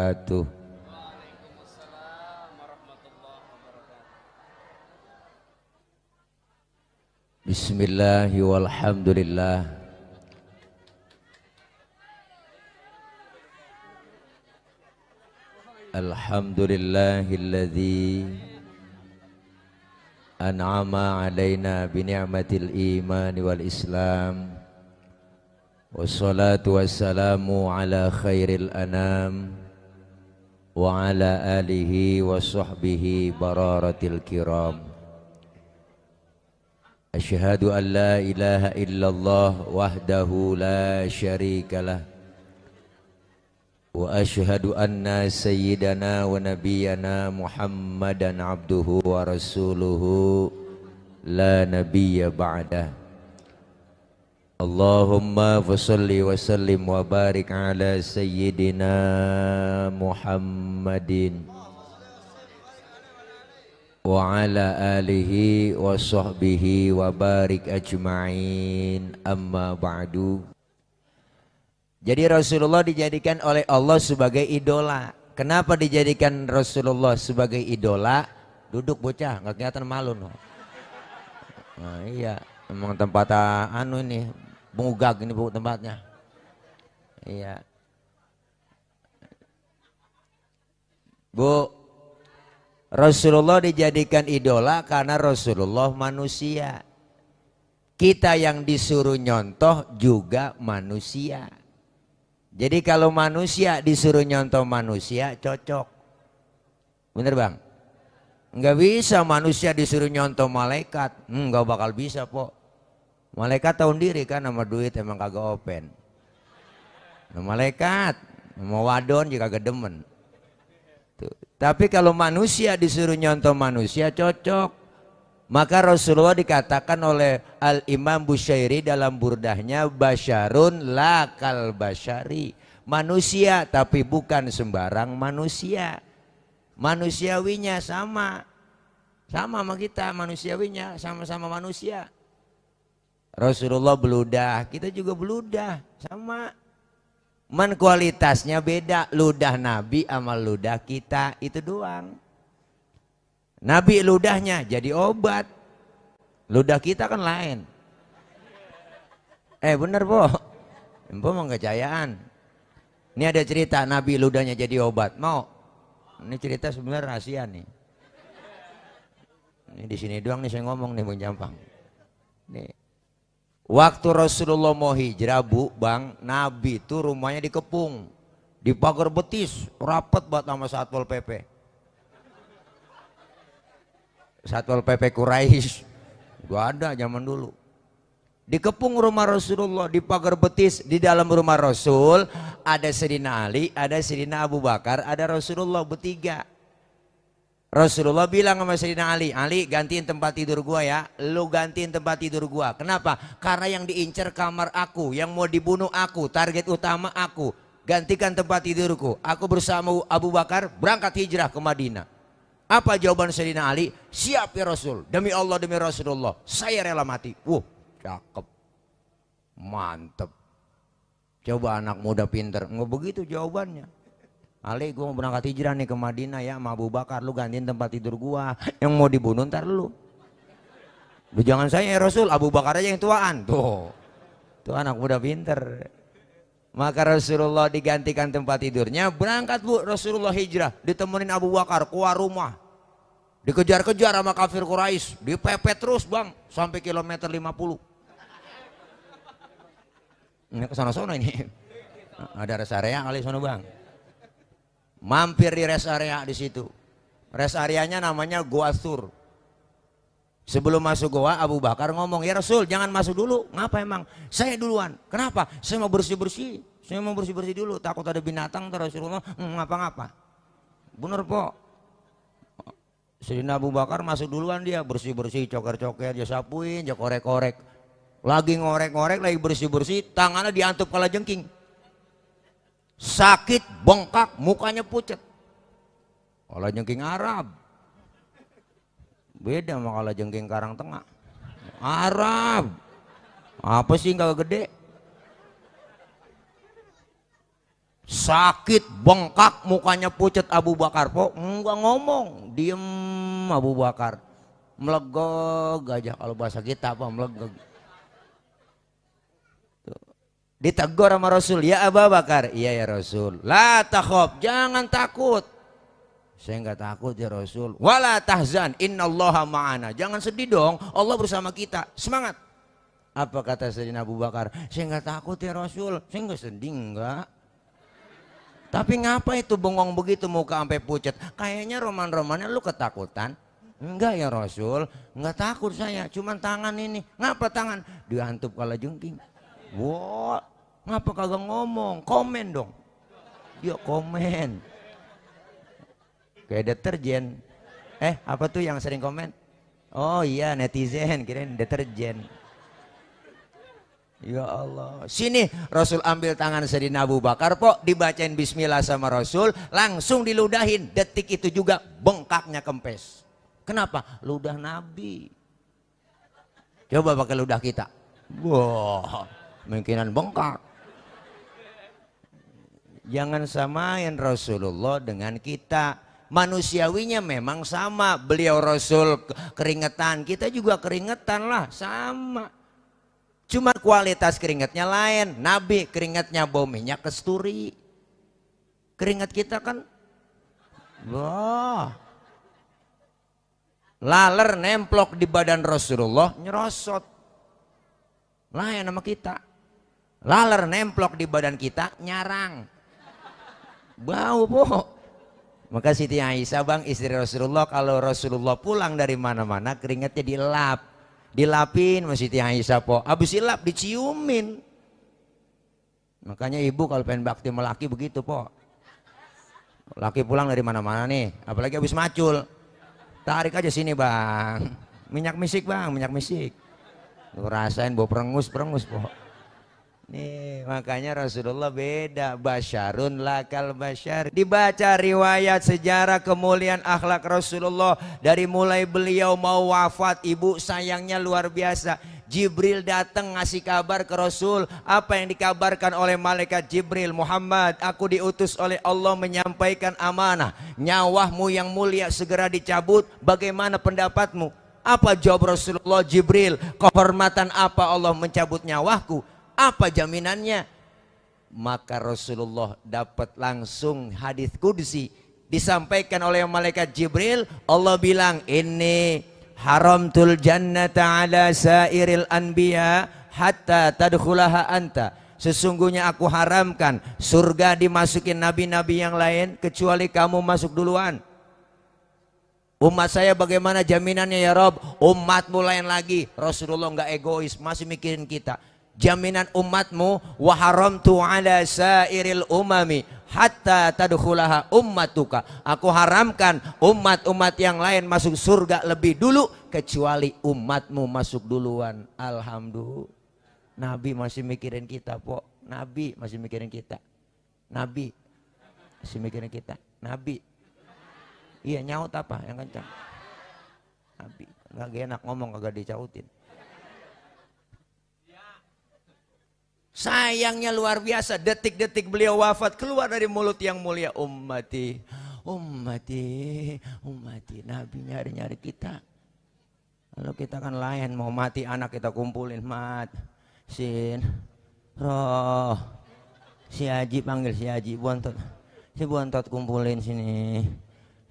wabarakatuh. Bismillahi walhamdulillah. Alhamdulillahilladzi an'ama alaina bi ni'matil iman wal islam. Wassalatu wassalamu ala khairil anam wa ala alihi wa sahbihi bararatil kiram. Asyhadu an la ilaha illallah wahdahu la syarikalah wa asyhadu anna sayyidana wa nabiyyana Muhammadan abduhu wa rasuluhu la nabiyya ba'dah. Allahumma fasalli wa sallim wa barik ala sayyidina Muhammadin wa ala alihi wa sahbihi wa barik ajma'in, amma ba'du. Jadi Rasulullah dijadikan oleh Allah sebagai idola. Kenapa dijadikan Rasulullah sebagai idola? Duduk bocah, nggak kelihatan malu no. Nah, iya, emang tempat anu ini, bungugag ini bu tempatnya. Iya. Bu, Rasulullah dijadikan idola karena Rasulullah manusia. Kita yang disuruh nyontoh juga manusia. Jadi kalau manusia disuruh nyontoh manusia cocok. Bener bang? Nggak bisa manusia disuruh nyontoh malaikat. Nggak bakal bisa po. Malaikat tahu diri kan sama duit emang kagak open. Nah, malaikat mau wadon juga kagak demen. Tuh. Tapi kalau manusia disuruh nyontoh manusia cocok. Maka Rasulullah dikatakan oleh Al-Imam Busyairi dalam burdahnya, basyarun lakal basyari. Manusia tapi bukan sembarang manusia. Manusiawinya sama. Sama sama kita manusiawinya, sama-sama manusia. Rasulullah beludah, kita juga beludah, sama. Man kualitasnya beda, ludah Nabi sama ludah kita, itu doang. Nabi ludahnya jadi obat, ludah kita kan lain. Bener po, empo mau kecayaan. Ini ada cerita Nabi ludahnya jadi obat, mau? Ini cerita sebenarnya rahasia nih. Ini di sini doang nih saya ngomong nih Bang Jampang. Nih. Waktu Rasulullah mau hijrah bu, bang, Nabi itu rumahnya dikepung, di pagar betis, rapet banget sama Satpol PP. Satpol PP Quraisy, gua ada zaman dulu. Dikepung rumah Rasulullah di pagar betis. Di dalam rumah Rasul ada Sayyidina Ali, ada Sayyidina Abu Bakar, ada Rasulullah bertiga. Rasulullah bilang sama Sayyidina Ali, Ali gantiin tempat tidur gua ya, lu gantiin tempat tidur gua. Kenapa? Karena yang diincar kamar aku, yang mau dibunuh aku, target utama aku. Gantikan tempat tidurku. Aku bersama Abu Bakar berangkat hijrah ke Madinah. Apa jawaban Sayyidina Ali? Siap ya Rasul, demi Allah demi Rasulullah, saya rela mati. Cakep, mantep. Coba anak muda pinter, nggak begitu jawabannya. Ali, gue mau berangkat hijrah nih ke Madinah ya sama Abu Bakar, lu gantiin tempat tidur gua, yang mau dibunuh ntar lu. Lu jangan saya ya Rasul, Abu Bakar aja yang tuaan. Tuh anak muda pinter. Maka Rasulullah digantikan tempat tidurnya, berangkat bu Rasulullah hijrah, ditemenin Abu Bakar keluar rumah, dikejar-kejar sama kafir Quraisy, dipepet terus bang sampai kilometer 50. Ini kesana-sana ini, ada rest area kali sana bang. Mampir di rest area di situ, rest areanya namanya Goa Sur. Sebelum masuk goa Abu Bakar ngomong, ya Rasul jangan masuk dulu. Ngapa emang? Saya duluan. Kenapa? Saya mau bersih-bersih. Saya mau bersih-bersih dulu. Takut ada binatang ntar Rasulullah ngapa-ngapa. Bener po. Sayyidina Abu Bakar masuk duluan, dia bersih-bersih, coker-coker, dia sapuin, dia korek-korek. Lagi ngorek-ngorek, lagi bersih-bersih, tangannya diantup kalajengking. Sakit, bengkak, mukanya pucat. Kalajengking Arab. Beda sama kalajengking Karang Tengah. Arab. Apa sih nggak gede? Sakit, bengkak, mukanya pucat Abu Bakar po, enggak ngomong, diem Abu Bakar. Melegog aja, kalau bahasa kita apa melegog. Ditegur sama Rasul, ya Abu Bakar, iya ya Rasul. La takhaf, jangan takut. Saya enggak takut ya Rasul. Wala tahzan, innallaha ma'ana. Jangan sedih dong, Allah bersama kita. Semangat. Apa kata Sayyidina Abu Bakar? Saya enggak takut ya Rasul. Saya enggak sedih enggak. Tapi ngapa itu bengong begitu muka sampai pucat? Kayaknya roman-romannya lu ketakutan. Enggak ya Rasul, enggak takut saya, cuman tangan ini. Ngapa tangan? Dihantup kala jengking. Wah, ngapa kagak ngomong? Komen dong. Yuk komen. Kayak deterjen. Apa tuh yang sering komen? Oh iya netizen, kirain deterjen. Ya Allah. Sini Rasul ambil tangan Sayyidina Abu Bakar po, dibacain bismillah sama Rasul, langsung diludahin. Detik itu juga bengkaknya kempes. Kenapa? Ludah Nabi. Coba pakai ludah kita. Wah, mungkinan bengkak. Jangan samain Rasulullah dengan kita. Manusiawinya memang sama. Beliau Rasul keringetan, kita juga keringetan lah, sama. Cuma kualitas keringatnya lain. Nabi keringatnya bau minyak kasturi. Keringat kita kan, wah, laler nemplok di badan Rasulullah nyerosot. Lain sama kita. Laler nemplok di badan kita nyarang. Bau po. Maka Siti Aisyah bang, istri Rasulullah, kalau Rasulullah pulang dari mana-mana keringatnya dilap. Dilapin sama Siti Aisyah po. Habis dilap diciumin. Makanya ibu kalau pengen bakti sama laki begitu po. Laki pulang dari mana-mana nih, apalagi habis macul. Tarik aja sini bang, minyak misik bang, minyak misik. Lu rasain bau perengus po. Nih makanya Rasulullah beda, basyarun lakal basyar. Dibaca riwayat sejarah kemuliaan akhlak Rasulullah dari mulai beliau mau wafat, ibu sayangnya luar biasa. Jibril datang ngasih kabar ke Rasul. Apa yang dikabarkan oleh malaikat Jibril? Muhammad, aku diutus oleh Allah menyampaikan amanah. Nyawahmu yang mulia segera dicabut. Bagaimana pendapatmu? Apa jawab Rasulullah? Jibril, kehormatan apa Allah mencabut nyawahku? Apa jaminannya? Maka Rasulullah dapat langsung hadis qudsi disampaikan oleh malaikat Jibril. Allah bilang, ini haramtul jannata ala sairil anbiya hatta tadkhulaha anta. Sesungguhnya aku haramkan surga dimasukin nabi-nabi yang lain kecuali kamu masuk duluan. Umat saya bagaimana jaminannya ya Rob? Umatmu lain lagi. Rasulullah nggak egois, masih mikirin kita. Jaminan umatmu, wa haramtu ala sairil umami hatta tadkhulaha ummatuka. Aku haramkan umat-umat yang lain masuk surga lebih dulu kecuali umatmu masuk duluan. Alhamdulillah. Nabi masih mikirin kita po. Nabi masih mikirin kita. Nabi masih mikirin kita. Nabi. Iya, nyaut apa yang kencang? Nabi. Nggak enak ngomong kagak dicautin. Sayangnya luar biasa, detik-detik beliau wafat keluar dari mulut yang mulia, ummati, ummati, ummati. Nabi nyari-nyari kita. Kalau kita kan lain, mau mati anak kita kumpulin, mat, sin, roh, si Haji panggil si Haji, bontot, si bontot kumpulin sini.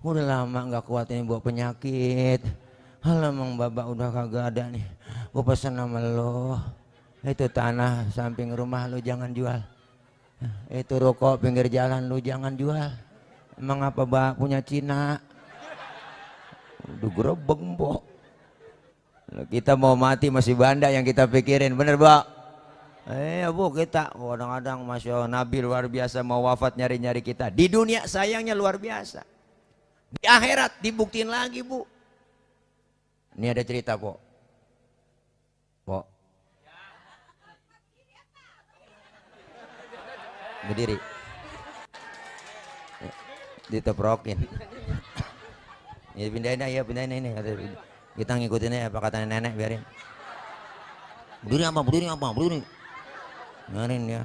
Udah lama nggak kuat ini bawa penyakit. Halah mang babak udah kagak ada nih. Gue pesan sama lo. Itu tanah samping rumah lu jangan jual. Itu rokok pinggir jalan lu jangan jual. Emang apa bak punya Cina? Udah gerebek mbok. Kita mau mati masih banda yang kita pikirin, bener bak? Bu kita kadang-kadang Masya Allah, Nabi luar biasa mau wafat nyari-nyari kita. Di dunia sayangnya luar biasa. Di akhirat dibuktiin lagi bu. Ini ada cerita po. Po. Berdiri diteprokin ya, pindahin ya, pindahin ini kita ngikutin ya apa kata nenek, biarin berdiri apa berdiri ngarin ya,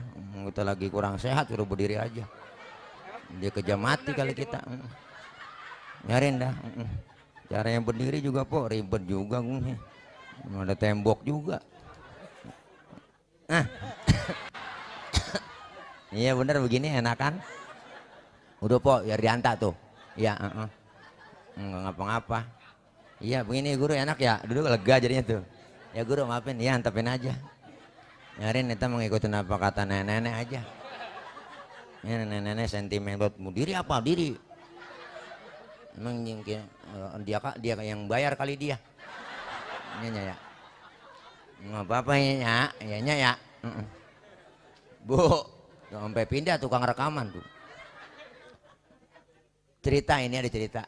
kita lagi kurang sehat suruh berdiri aja. Dia kejam mati kali kita. Nyariin dah. Caranya berdiri juga po ribet juga. Ada tembok juga. Iya bener begini enakan. Udah po biar diantar tuh. Iya. Nggak ngapa-ngapa. Iya begini guru enak ya. Duduk lega jadinya tuh. Ya guru maafin ya antepin aja. Nyariin kita mengikutin apa kata nenek-nenek aja. Ini nenek-nenek sentimen buat diri apa diri. Emang dia yang bayar kali dia. Iya ya. Nggak apa-apa ya. Iya ya. Bu, sampai pindah tukang rekaman tuh. Cerita ini ada cerita.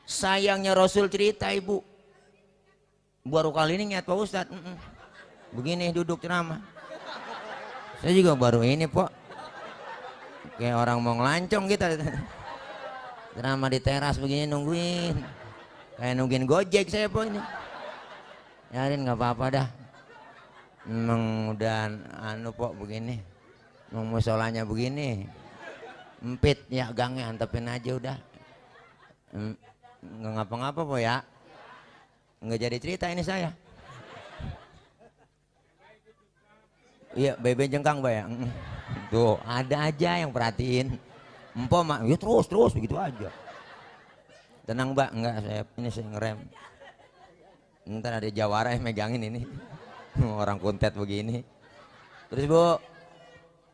Sayangnya Rasul cerita ibu. Baru kali ini niat Pak Ustadz. Begini duduk ceramah. Saya juga baru ini Pak. Kayak orang mau ngelancong kita. Ceramah di teras begini nungguin. Kayak nungguin Gojek saya Pak ini. Yarin nggak apa-apa dah. Emang udah Pak begini. Mau musolanya begini. Empit ya gangnya antepin aja udah. Nggak ngapa-ngapa Pak ya. Nggak jadi cerita ini saya. Iya bebe jengkang Pak ya. Tuh ada aja yang perhatiin. Empo mak ya terus begitu aja. Tenang Mbak, enggak saya ngerem. Ntar ada jawara yang megangin ini. Orang kuntet begini. Terus Bu,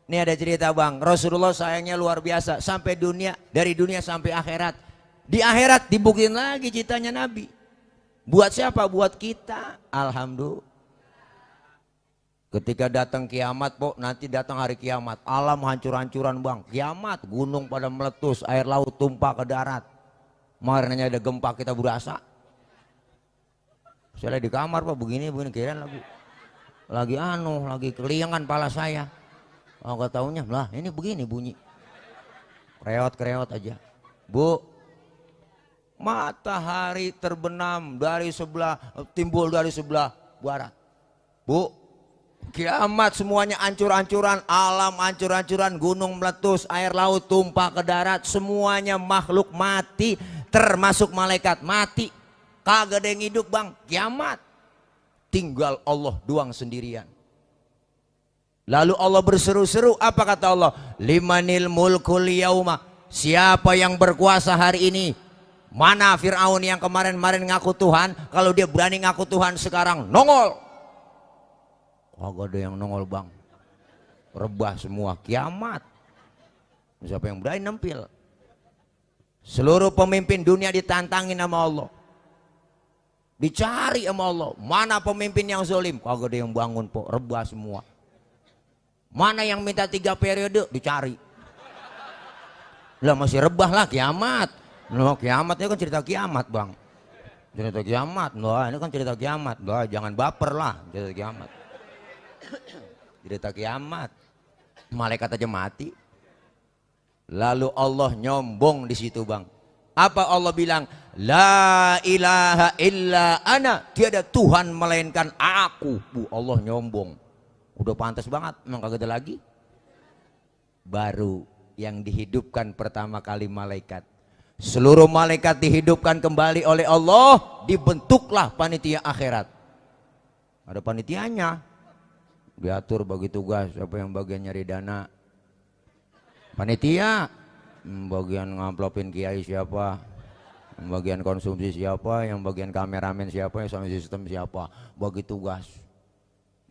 ini ada cerita Bang. Rasulullah sayangnya luar biasa sampai dunia, dari dunia sampai akhirat. Di akhirat dibuktiin lagi citanya Nabi. Buat siapa? Buat kita. Alhamdulillah. Ketika datang kiamat, Pok, nanti datang hari kiamat. Alam hancur-hancuran Bang. Kiamat, gunung pada meletus, air laut tumpah ke darat. Makanya ada gempa kita berasa. Saya di kamar Pak, begini kirain lagi keliangan pala saya. Oh gak taunya, lah ini begini bunyi. Kreot aja. Bu, matahari terbenam dari sebelah, timbul dari sebelah barat. Bu, kiamat semuanya hancur-hancuran, alam hancur-hancuran, gunung meletus, air laut tumpah ke darat, semuanya makhluk mati, termasuk malaikat mati. Kagak ada yang hidup Bang, kiamat. Tinggal Allah doang sendirian. Lalu Allah berseru-seru, apa kata Allah? Limanil mulkul yauma. Siapa yang berkuasa hari ini? Mana Fir'aun yang kemarin-kemarin ngaku Tuhan? Kalau dia berani ngaku Tuhan sekarang nongol. Kagak ada yang nongol Bang. Rebah semua, kiamat. Siapa yang berani nampil? Seluruh pemimpin dunia ditantangin sama Allah. Dicari sama Allah. Mana pemimpin yang zalim? Kagak ada yang bangun po, rebah semua. Mana yang minta 3 periode? Dicari. Lah masih rebah lah kiamat. Loh, kiamatnya kan cerita kiamat Bang. Cerita kiamat. Loh, ini kan cerita kiamat. Loh, jangan baper lah cerita kiamat. Cerita kiamat. Malaikat aja mati. Lalu Allah nyombong di situ Bang. Apa Allah bilang? La ilaha illa ana. Tiada Tuhan melainkan aku. Bu, Allah nyombong. Udah pantas banget. Emang kagak ada lagi. Baru yang dihidupkan pertama kali malaikat. Seluruh malaikat dihidupkan kembali oleh Allah. Dibentuklah panitia akhirat. Ada panitianya. Diatur bagi tugas. Siapa yang bagian nyari dana? Panitia. Bagian ngamplopin kiai siapa? Bagian konsumsi siapa? Yang bagian kameramen siapa? Yang sama sistem siapa? Bagi tugas.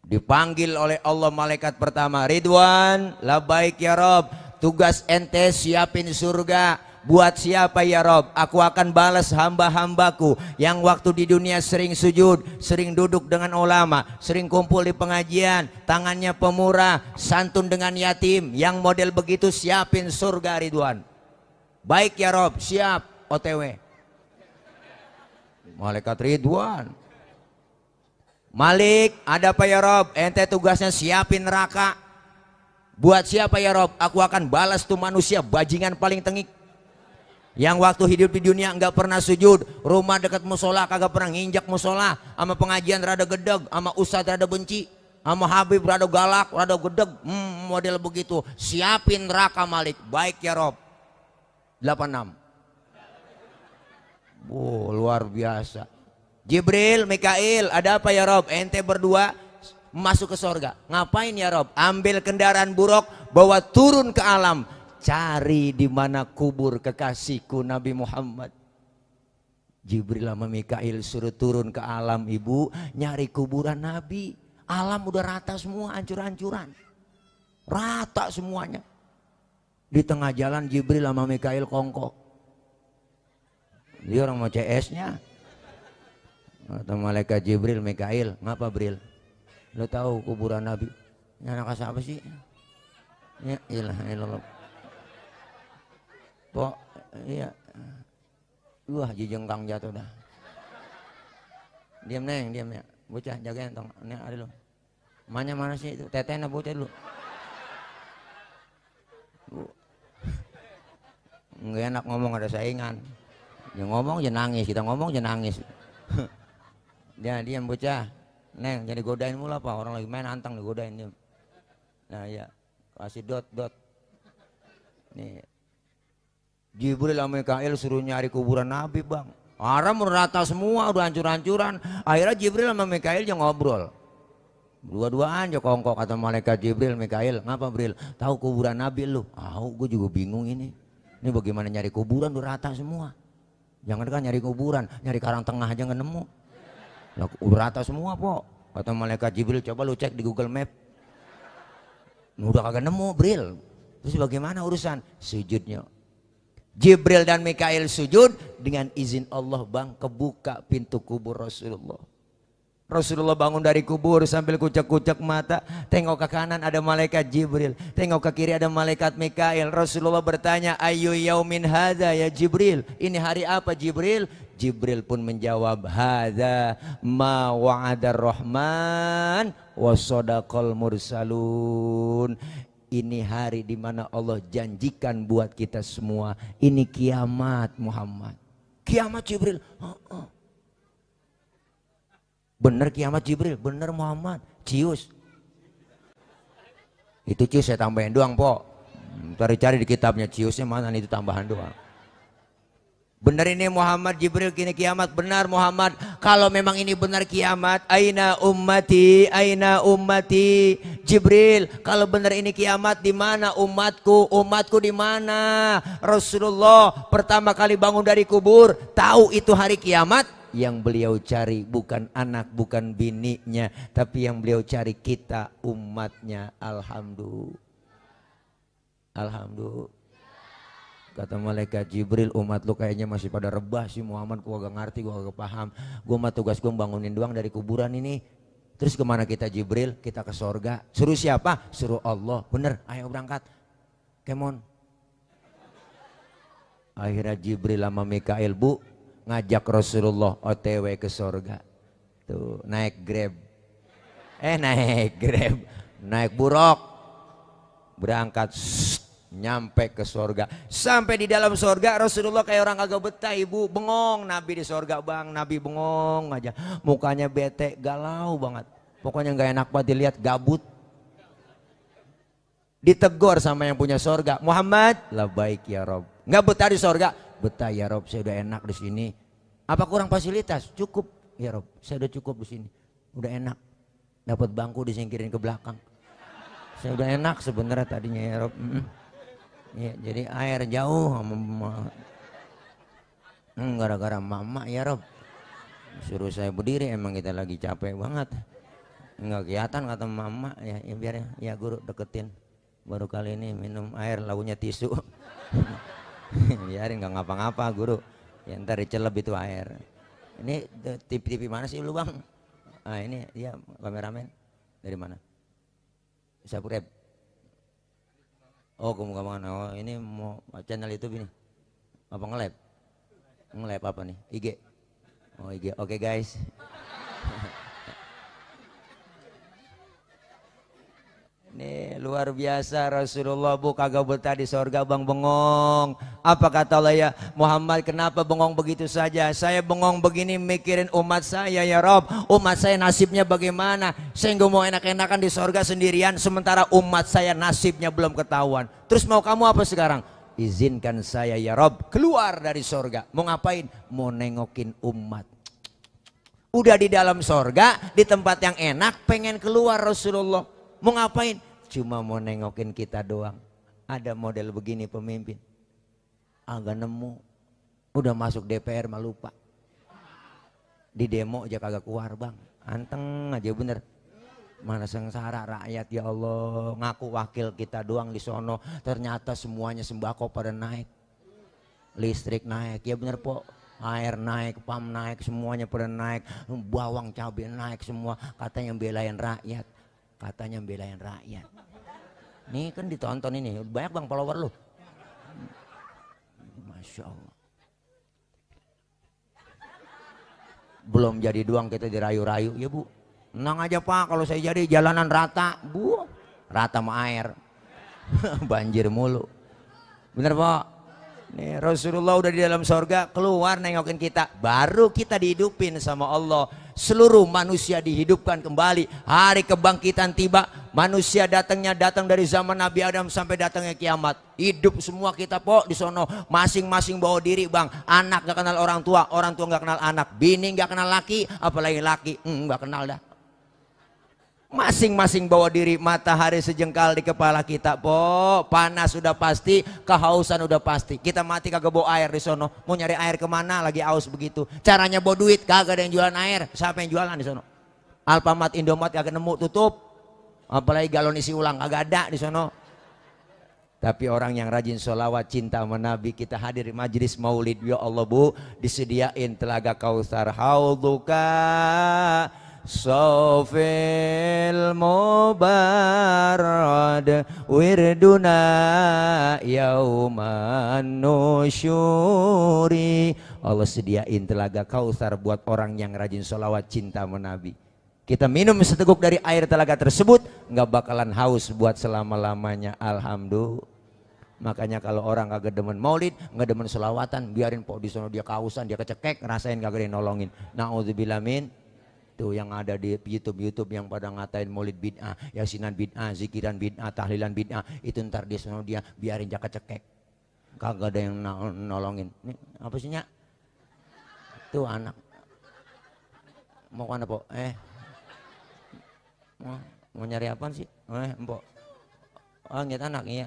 Dipanggil oleh Allah malaikat pertama. Ridwan, labaik ya Rob. Tugas ente siapin surga. Buat siapa ya Rob? Aku akan balas hamba-hambaku yang waktu di dunia sering sujud, sering duduk dengan ulama, sering kumpul di pengajian, tangannya pemurah, santun dengan yatim. Yang model begitu siapin surga Ridwan. Baik ya Rob, siap. OTW. Malaikat Ridwan. Malik, ada apa ya Rob? Ente tugasnya siapin neraka. Buat siapa ya Rob? Aku akan balas tuh manusia bajingan paling tengik. Yang waktu hidup di dunia enggak pernah sujud, rumah dekat musola kagak pernah nginjak musola, sama pengajian rada gedeg, sama ustadz rada benci, sama Habib rada galak, rada gedeg, model begitu. Siapin neraka Malik. Baik ya Rob. 86. Wow, luar biasa. Jibril, Mikail, ada apa ya Rob? Ente berdua masuk ke sorga. Ngapain ya Rob? Ambil kendaraan buruk, bawa turun ke alam. Cari di mana kubur kekasihku Nabi Muhammad. Jibril sama Mikail suruh turun ke alam ibu, nyari kuburan Nabi. Alam udah rata semua, hancur-hancuran. Rata semuanya. Di tengah jalan Jibril sama Mikail kongkok. Dia orang mau CS-nya. Kata malaikat Jibril, Mikail, ngapa Bril? Lo tahu kuburan Nabi? Ini anak apa sih? Ya ilah ilah. Pok, iya. Wah, jijengkang jatuh dah. Diam neng, diam ya. Bocah jagain tong. Ini ada lo. Emaknya mana sih itu? Tetehnya bocah dulu. Nggak enak ngomong, ada saingan. Dia ngomong dia nangis, kita ngomong dia nangis. Dia diam bocah. Neng, jadi godain mulu apa? Orang lagi main antang digodain dia. Nah ya, kasih dot. Nih. Jibril sama Mikail suruh nyari kuburan Nabi bang. Aram udah rata semua, udah hancur-hancuran. Akhirnya Jibril sama Mikail yang ngobrol. Dua-duaan aja kongkok kata malaikat Jibril, Mikail. Ngapa Bril? Tahu kuburan Nabi lu? Gue juga bingung ini. Ini bagaimana nyari kuburan udah rata semua. Jangan kan nyari kuburan, nyari karang tengah aja nggak nemu. Lah udah rata semua po. Kata malaikat Jibril, coba lu cek di Google Map. Udah kagak nemu Bril. Terus bagaimana urusan? Sujudnya. Jibril dan Mikail sujud, dengan izin Allah bang kebuka pintu kubur Rasulullah. Rasulullah bangun dari kubur sambil kucek-kucek mata, tengok ke kanan ada malaikat Jibril, tengok ke kiri ada malaikat Mikail. Rasulullah bertanya, ayu yaumin hadza ya Jibril, ini hari apa Jibril? Jibril pun menjawab, hadza ma wa'adar rahman wa sadaqal mursalun. Ini hari di mana Allah janjikan buat kita semua. Ini kiamat Muhammad. Kiamat Jibril. Bener kiamat Jibril. Bener Muhammad. Cius. Itu cius saya tambahin doang po. Cari-cari di kitabnya ciusnya mana itu tambahan doang. Benar ini Muhammad Jibril kini kiamat. Benar Muhammad. Kalau memang ini benar kiamat, aina ummati, aina ummati. Jibril, kalau benar ini kiamat, di mana umatku? Umatku di mana? Rasulullah pertama kali bangun dari kubur, tahu itu hari kiamat. Yang beliau cari bukan anak, bukan bininya, tapi yang beliau cari kita umatnya. Alhamdulillah. Alhamdulillah. Kata malaikat Jibril, umat lu kayaknya masih pada rebah sih Muhammad, gua gak ngerti, gua gak paham. Gua mah tugas gua bangunin doang dari kuburan ini. Terus kemana kita Jibril? Kita ke sorga. Suruh siapa? Suruh Allah. Bener, ayo berangkat. Kemon. Akhirnya Jibril sama Mikail bu ngajak Rasulullah OTW ke sorga. Tuh naik Grab. Naik Grab. Naik buruk. Berangkat. Nyampe ke sorga. Sampai di dalam sorga Rasulullah kayak orang kagak betah ibu. Bengong Nabi di sorga bang. Nabi bengong aja. Mukanya bete galau banget. Pokoknya gak enak banget dilihat, gabut. Ditegur sama yang punya sorga. Muhammad, lah baik ya Rob. Gak betah di sorga? Betah ya Rob, saya udah enak di sini. Apa kurang fasilitas? Cukup ya Rob, saya udah cukup di sini. Udah enak. Dapat bangku disingkirin ke belakang. Saya udah enak sebenarnya tadinya ya Rob. Ya, jadi air jauh gara-gara mama ya Rob. Suruh saya berdiri, emang kita lagi capek banget. Enggak kelihatan kata mama ya, biar ya guru deketin. Baru kali ini minum air launya tisu. Biarin nggak ngapa-ngapa guru. Ya ntar diceleb itu air. Ini TV mana sih lu bang? Ah ini dia kameramen. Dari mana? Sabreb. Oh kamu. Oh ini mau channel YouTube ini. Apa nge-live? Nge-live apa nih? IG. Oh IG. Oke guys. Nih luar biasa Rasulullah bu kagak betah di sorga bang bengong. Apa kata Allah ya Muhammad, kenapa bengong begitu saja? Saya bengong begini mikirin umat saya ya Rob. Umat saya nasibnya bagaimana? Saya nggak mau enak-enakan di sorga sendirian sementara umat saya nasibnya belum ketahuan. Terus mau kamu apa sekarang? izinkan saya ya Rob keluar dari sorga. Mau ngapain? Mau nengokin umat. Udah di dalam sorga, di tempat yang enak, pengen keluar Rasulullah. Mau ngapain? Cuma mau nengokin kita doang. Ada model begini pemimpin. Agak nemu. Udah masuk DPR mah lupa. Di demo aja kagak keluar bang. Anteng aja bener. Mana sengsara rakyat ya Allah. Ngaku wakil kita doang di sono. Ternyata semuanya sembako pada naik. Listrik naik. Ya bener po. Air naik, pam naik, semuanya pada naik, bawang cabai naik semua. Katanya belain rakyat, katanya belain rakyat. Nih kan ditonton ini, banyak bang follower lu. Masya Allah. Belum jadi doang kita dirayu-rayu, ya bu. Tenang aja pak, kalau saya jadi jalanan rata, bu, rata sama air, banjir mulu. Bener pak? Nih, Rasulullah udah di dalam sorga, keluar nengokin kita, baru kita dihidupin sama Allah. Seluruh manusia dihidupkan kembali. Hari kebangkitan tiba, manusia datang dari zaman Nabi Adam sampai datangnya kiamat. Hidup semua kita po di sono, masing-masing bawa diri bang. Anak gak kenal orang tua gak kenal anak, bini gak kenal laki, apalagi laki gak kenal dah. Masing-masing bawa diri, matahari sejengkal di kepala kita po, panas sudah pasti, kehausan udah pasti. Kita mati kagak bawa air di sono, mau nyari air kemana lagi aus begitu. Caranya bawa duit, kagak ada yang jualan air, siapa yang jualan di sono? Alfamart, Indomart kagak nemu, tutup. Apalagi galon isi ulang kagak ada di sono. Tapi orang yang rajin sholawat cinta sama Nabi, kita hadir di majlis maulid, ya Allah bu, disediain telaga Kautsar, haudzuka Sofil mubarad wirduna yauman nusyuri. Allah sediain telaga Kautsar buat orang yang rajin sholawat cinta sama Nabi. Kita minum seteguk dari air telaga tersebut, nggak bakalan haus buat selama-lamanya. Alhamdulillah. Makanya kalau orang kagak demen maulid, nggak demen sholawatan, biarin po di sana dia kehausan, dia kecekek, ngerasain kagak ada yang nolongin. Na'udzubillah min. Tuh yang ada di YouTube yang pada ngatain maulid bid'ah, yasinan bid'ah, zikiran bid'ah, tahlilan bid'ah, itu ntar dia sama dia biarin jaka cekek, kagak ada yang nolongin. Ini apa sih nyak? Tuh anak mau kemana po? Mau nyari apaan sih? Empok. Oh ngeliat anak iya.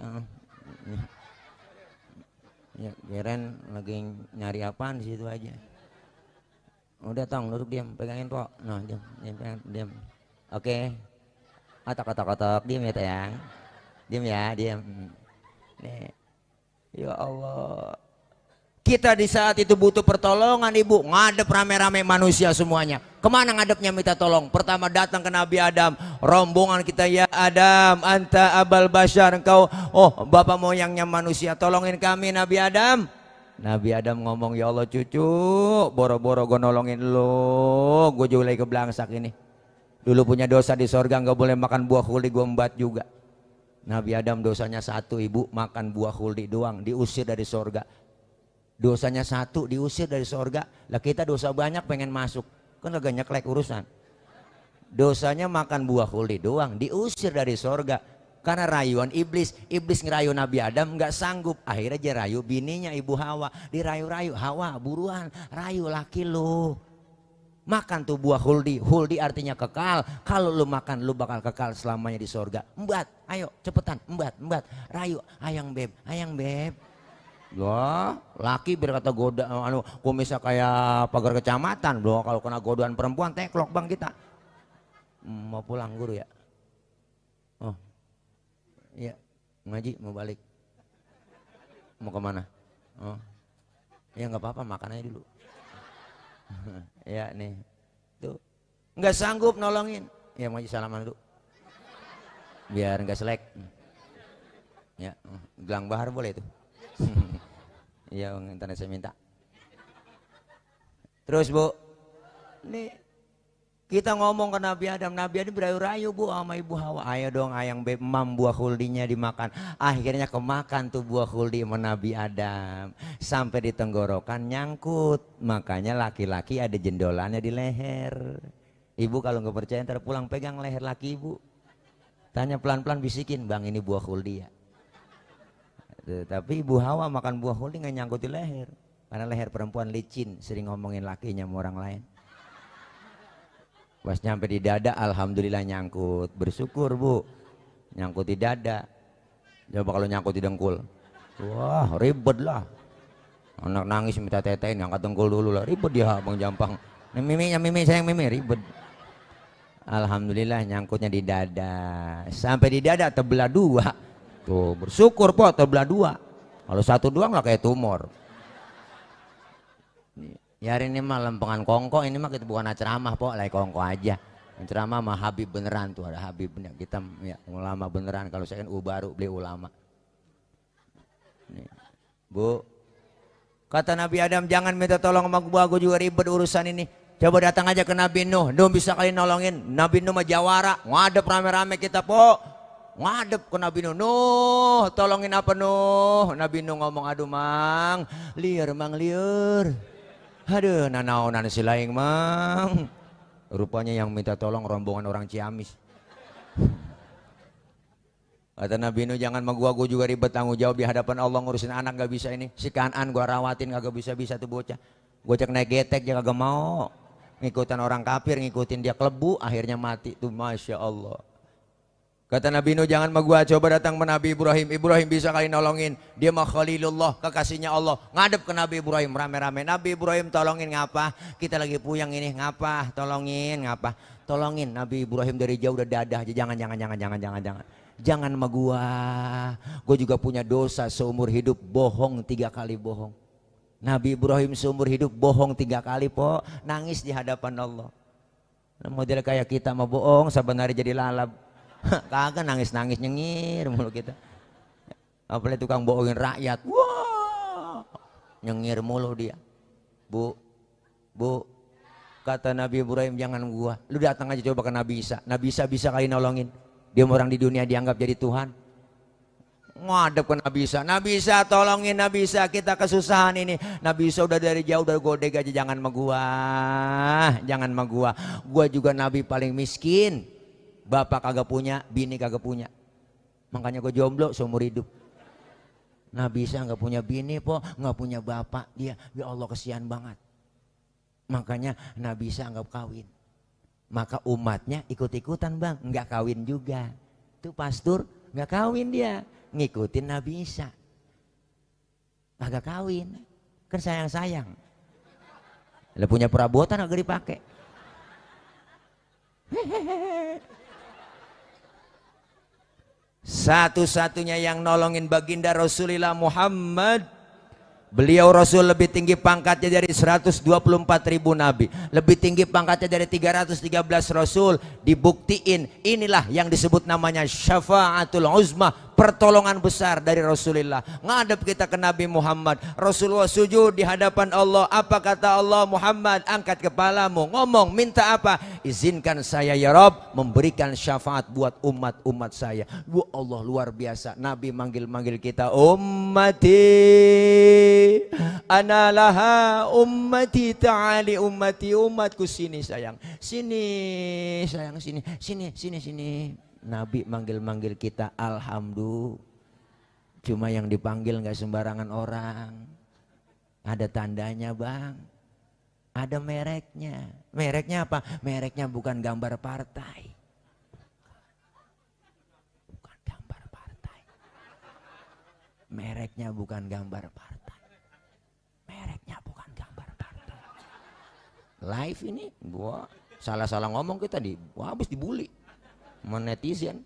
Ya keren lagi nyari apaan di situ aja. Udah tong duduk diam, pegangin po. Nah diam. Oke. Kotak diam ya tayang. Diam. Nih. Ya Allah. Kita di saat itu butuh pertolongan ibu, ngadep rame-rame manusia semuanya. Kemana ngadepnya minta tolong? Pertama datang ke Nabi Adam, rombongan kita, ya Adam, anta abal bashar, engkau bapak moyangnya manusia, tolongin kami Nabi Adam. Nabi Adam ngomong, ya Allah cucu, boro-boro gue nolongin lo, gue juga lagi keblangsak ini. Dulu punya dosa di sorga, nggak boleh makan buah khuldi, gue embat juga. Nabi Adam dosanya satu ibu, makan buah khuldi doang, diusir dari sorga. Dosanya satu, diusir dari sorga. Lah kita dosa banyak pengen masuk, kan agak nyeklek urusan. Dosanya makan buah khuldi doang, diusir dari sorga. Karena rayuan iblis ngerayu Nabi Adam nggak sanggup, akhirnya dia rayu bininya Ibu Hawa, dirayu-rayu, Hawa buruan rayu laki lu, makan tuh buah khuldi. Khuldi artinya kekal, kalau lu makan lu bakal kekal selamanya di sorga. Embat, ayo cepetan, embat, rayu, ayang beb. Loh, laki berkata goda, kumisnya kayak pagar kecamatan, loh kalau kena godaan perempuan teklok bang kita. Mau pulang guru ya? Oh. Iya, ngaji mau balik. Mau kemana? Oh, ya nggak apa-apa, makan aja dulu. Ya nih, tuh nggak sanggup nolongin. Ya mau salaman dulu, biar nggak selek. Ya, gelang bahar boleh itu. Iya, internet saya minta. Terus bu, nih. Kita ngomong ke Nabi Adam berayu-rayu bu sama Ibu Hawa. Ayo dong ayang beb mam buah khuldinya dimakan. Akhirnya kemakan tuh buah khuldi sama Nabi Adam. Sampai di tenggorokan nyangkut. Makanya laki-laki ada jendolannya di leher. Ibu kalau nggak percaya ntar pulang pegang leher laki ibu. Tanya pelan-pelan bisikin, bang ini buah khuldi ya. Tapi Ibu Hawa makan buah huli nggak nyangkut di leher. Karena leher perempuan licin, sering ngomongin lakinya sama orang lain. Pas nyampe di dada, alhamdulillah nyangkut. Bersyukur Bu, nyangkut di dada. Coba kalau nyangkut di dengkul, wah ribet lah. Anak nangis minta tetein, angkat dengkul dulu lah. Ribet dia Bang Jampang. Mimi sayang Mimi, ribet. Alhamdulillah nyangkutnya di dada. Sampai di dada terbelah dua. Tuh bersyukur Po terbelah dua. Kalau satu doang lah kayak tumor. Ya hari ini mah lempengan kongko, ini mah kita bukan ceramah Po, lagi kongko aja. Ceramah mah Habib beneran tuh, ada Habib bener. Kita ya ulama beneran, kalau saya kan baru beli ulama. Nih. Bu, kata Nabi Adam jangan minta tolong sama gua juga ribet urusan ini. Coba datang aja ke Nabi Nuh, Nuh bisa kali nolongin. Nabi Nuh mah jawara, ngadep rame-rame kita Po. Ngadep ke Nabi Nuh, Nuh tolongin apa Nuh? Nabi Nuh ngomong, aduh Mang, liar Mang liar. Aduh, nanaonan si laing Mang. Rupanya yang minta tolong rombongan orang Ciamis. Kata Nabi Nuh, jangan sama gua juga ribet tanggung jawab di hadapan Allah ngurusin anak gak bisa ini. Si Kanan gua rawatin kagak bisa-bisa tuh bocah. Gua cek naik getek dia kagak mau. Ngikutin orang kafir, ngikutin dia kelebu, akhirnya mati tuh, Masya Allah. Kata Nabi Nuh, jangan sama gua, coba datang ke Nabi Ibrahim. Ibrahim bisa kali nolongin. Dia mah Khalilullah, kekasihnya Allah. Ngadep ke Nabi Ibrahim rame-rame. Nabi Ibrahim tolongin ngapa? Kita lagi puyeng ini ngapa? Tolongin ngapa? Tolongin. Nabi Ibrahim dari jauh udah dadah aja. Jangan. Jangan sama gua. Gua juga punya dosa seumur hidup, bohong 3 kali bohong. Nabi Ibrahim seumur hidup bohong 3 kali Po, nangis di hadapan Allah. Model kayak kita mah bohong, saban hari jadi lalap. Kagak nangis-nangis nyengir mulu kita. Apalagi tukang bohongin rakyat. Wah, nyengir mulu dia. Bu, kata Nabi Ibrahim jangan gua. Lu datang aja coba ke Nabi Isa. Nabi Isa bisa kali nolongin. Dia orang di dunia dianggap jadi Tuhan. Ngadep ke Nabi Isa. Nabi Isa tolongin Nabi Isa, kita kesusahan ini. Nabi Isa udah dari jauh udah godeg aja, jangan sama gua. Jangan sama gua. Gua juga nabi paling miskin. Bapak kagak punya, bini kagak punya. Makanya gue jomblo seumur hidup. Nabi Isa nggak punya bini Po, nggak punya bapak dia. Ya Allah kesian banget. Makanya Nabi Isa nggak kawin. Maka umatnya ikut-ikutan Bang, nggak kawin juga. Tuh pastor nggak kawin dia, ngikutin Nabi Isa. Kagak kawin, kan sayang-sayang. Lah punya perabotan agak dipakai. Satu-satunya yang nolongin baginda Rasulullah Muhammad, beliau Rasul lebih tinggi pangkatnya dari 124.000 nabi, lebih tinggi pangkatnya dari 313 Rasul. Dibuktiin inilah yang disebut namanya syafaatul uzma, pertolongan besar dari Rasulullah. Ngadep kita ke Nabi Muhammad, Rasulullah sujud di hadapan Allah. Apa kata Allah? Muhammad angkat kepalamu, ngomong minta apa? Izinkan saya ya Rob memberikan syafaat buat umat-umat saya. Wah Allah luar biasa. Nabi manggil-manggil kita ummati analaha ummati ta'ali ummati, umatku sini sayang, sini sayang, sini. Nabi manggil-manggil kita, alhamdulillah. Cuma yang dipanggil nggak sembarangan orang. Ada tandanya Bang. Ada mereknya. Mereknya apa? Mereknya bukan gambar partai. Bukan gambar partai. Mereknya bukan gambar partai. Mereknya bukan gambar partai. Live ini, gua salah-salah ngomong kita habis dibully. Netizen.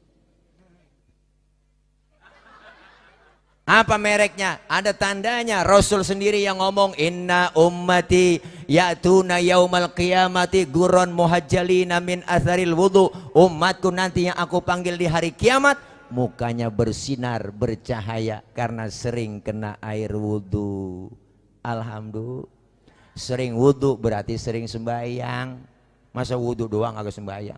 Apa mereknya? Ada tandanya. Rasul sendiri yang ngomong, inna ummati ya'tuna yaumal qiyamati gurran muhajjalina min atharil wudu. Umatku nanti yang aku panggil di hari kiamat, mukanya bersinar bercahaya karena sering kena air wudu. Alhamdulillah. Sering wudu berarti sering sembahyang. Masa wudu doang agak sembahyang?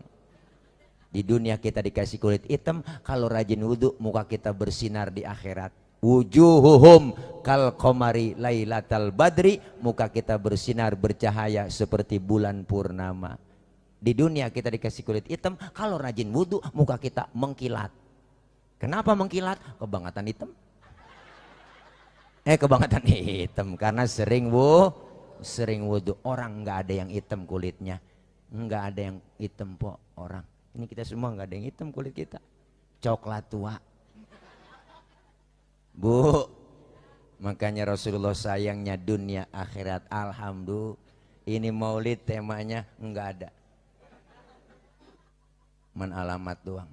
Di dunia kita dikasih kulit hitam, kalau rajin wudhu muka kita bersinar di akhirat. Wujuhuhum kal qamari lailatal badri, muka kita bersinar bercahaya seperti bulan purnama. Di dunia kita dikasih kulit hitam, kalau rajin wudhu muka kita mengkilat. Kenapa mengkilat? Kebangetan hitam. Kebangetan hitam karena sering wudhu. Orang nggak ada yang hitam kulitnya, nggak ada yang hitam po orang. Ini kita semua nggak ada yang hitam kulit kita, coklat tua. Bu, makanya Rasulullah sayangnya dunia akhirat. Alhamdulillah, ini maulid temanya nggak ada, man alamat doang.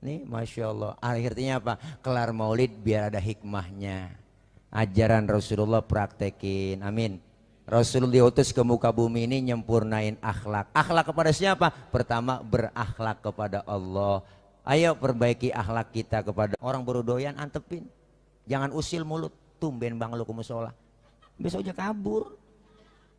Nih Masya Allah, akhirnya apa? Kelar maulid biar ada hikmahnya. Ajaran Rasulullah praktekin, amin. Rasul diutus ke muka bumi ini nyempurnain akhlak. Akhlak kepada siapa? Pertama berakhlak kepada Allah. Ayo perbaiki akhlak kita kepada orang baru doyan antepin. Jangan usil mulut, tumben bang lu ke musola. Besok aja kabur.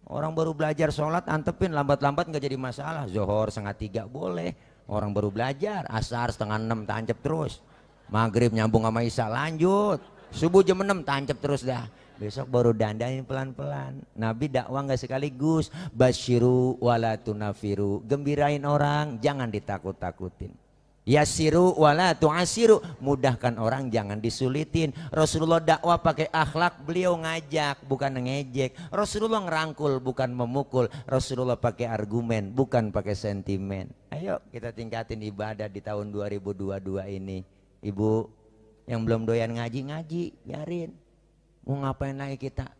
Orang baru belajar sholat antepin, lambat-lambat nggak jadi masalah. Zohor 2:30 boleh. Orang baru belajar, asar 5:30 tancap terus. Maghrib nyambung sama isya lanjut. Subuh jam 6 tancap terus dah. Besok baru dandanin pelan-pelan. Nabi dakwah nggak sekaligus. Basyiru wala tunafiru. Gembirain orang, jangan ditakut-takutin. Yasiru wala tu'asiru, mudahkan orang jangan disulitin. Rasulullah dakwah pakai akhlak, beliau ngajak bukan ngejek. Rasulullah ngerangkul bukan memukul. Rasulullah pakai argumen bukan pakai sentimen. Ayo kita tingkatin ibadah di tahun 2022 ini. Ibu yang belum doyan ngaji, biarin. Mau ngapain lagi kita?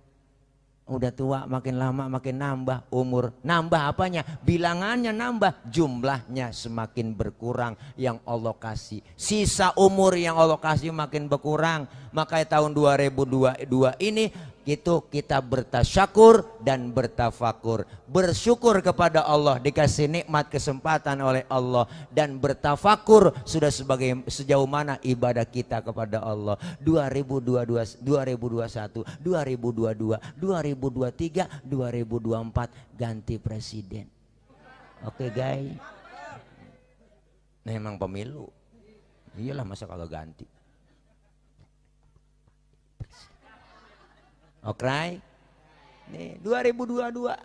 Udah tua, makin lama makin nambah umur. Nambah apanya? Bilangannya nambah, jumlahnya semakin berkurang yang Allah kasih. Sisa umur yang Allah kasih makin berkurang. Makanya tahun 2022 ini gitu kita bertasyakur dan bertafakur. Bersyukur kepada Allah dikasih nikmat kesempatan oleh Allah, dan bertafakur sudah sejauh mana ibadah kita kepada Allah. 2022, 2021, 2022, 2023, 2024 ganti presiden. Oke guys. Memang pemilu. Iyalah masa kalau ganti. Oke, nih 2022.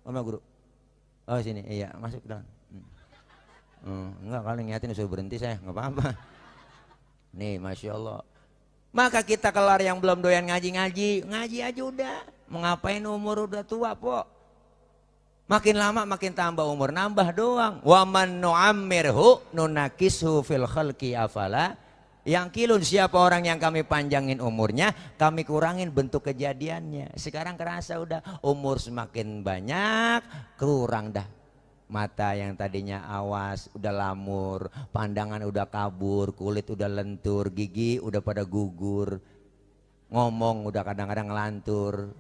Mana guru? Oh sini, iya masuk ke dalam. Enggak, kalau ngingetin suruh berhenti saya, nggak apa-apa. Nih Masya Allah. Maka kita kelar yang belum doyan ngaji aja udah. Mau ngapain umur udah tua po. Makin lama makin tambah umur, nambah doang. Wa man nu'ammirhu nunakishu fil khalqi afala. Yang kilun, siapa orang yang kami panjangin umurnya, kami kurangin bentuk kejadiannya. Sekarang kerasa udah umur semakin banyak, kurang dah. Mata yang tadinya awas udah lamur, pandangan udah kabur, kulit udah lentur, gigi udah pada gugur, ngomong udah kadang-kadang ngelantur,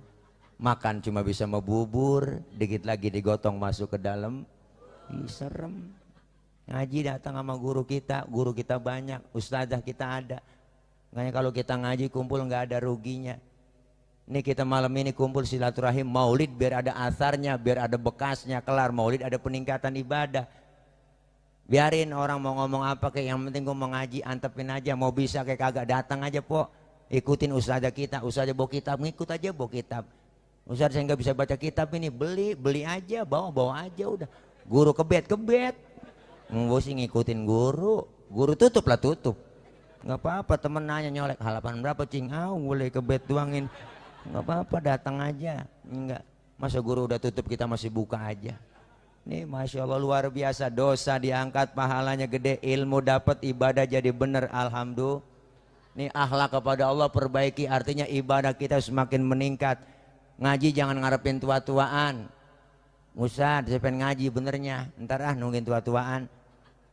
makan cuma bisa membubur, dikit lagi digotong masuk ke dalam. Ih, serem. Ngaji datang sama guru kita banyak, ustazah kita ada. Makanya kalau kita ngaji kumpul nggak ada ruginya. Ini kita malam ini kumpul silaturahim maulid biar ada asarnya, biar ada bekasnya. Kelar maulid ada peningkatan ibadah. Biarin orang mau ngomong apa kayak, yang penting gue mau ngaji, antepin aja. Mau bisa kayak kagak, datang aja po. Ikutin ustazah kita, ustazah bawa kitab, ngikut aja bawa kitab. Ustazah saya nggak bisa baca kitab ini, beli aja, bawa aja udah. Guru kebet. Gue sih ngikutin guru tutup lah tutup. Nggak apa-apa, temen nanya nyolek halaman berapa cing, boleh kebet tuangin. Nggak apa-apa, datang aja. Enggak, masa guru udah tutup kita masih buka aja. Nih Masya Allah luar biasa, dosa diangkat, pahalanya gede, ilmu dapat, ibadah jadi bener, alhamdulillah. Nih akhlak kepada Allah perbaiki, artinya ibadah kita semakin meningkat. Ngaji jangan ngarepin tua-tuaan. Ustaz, saya pengen ngaji benernya, ntar nungguin tua-tuaan.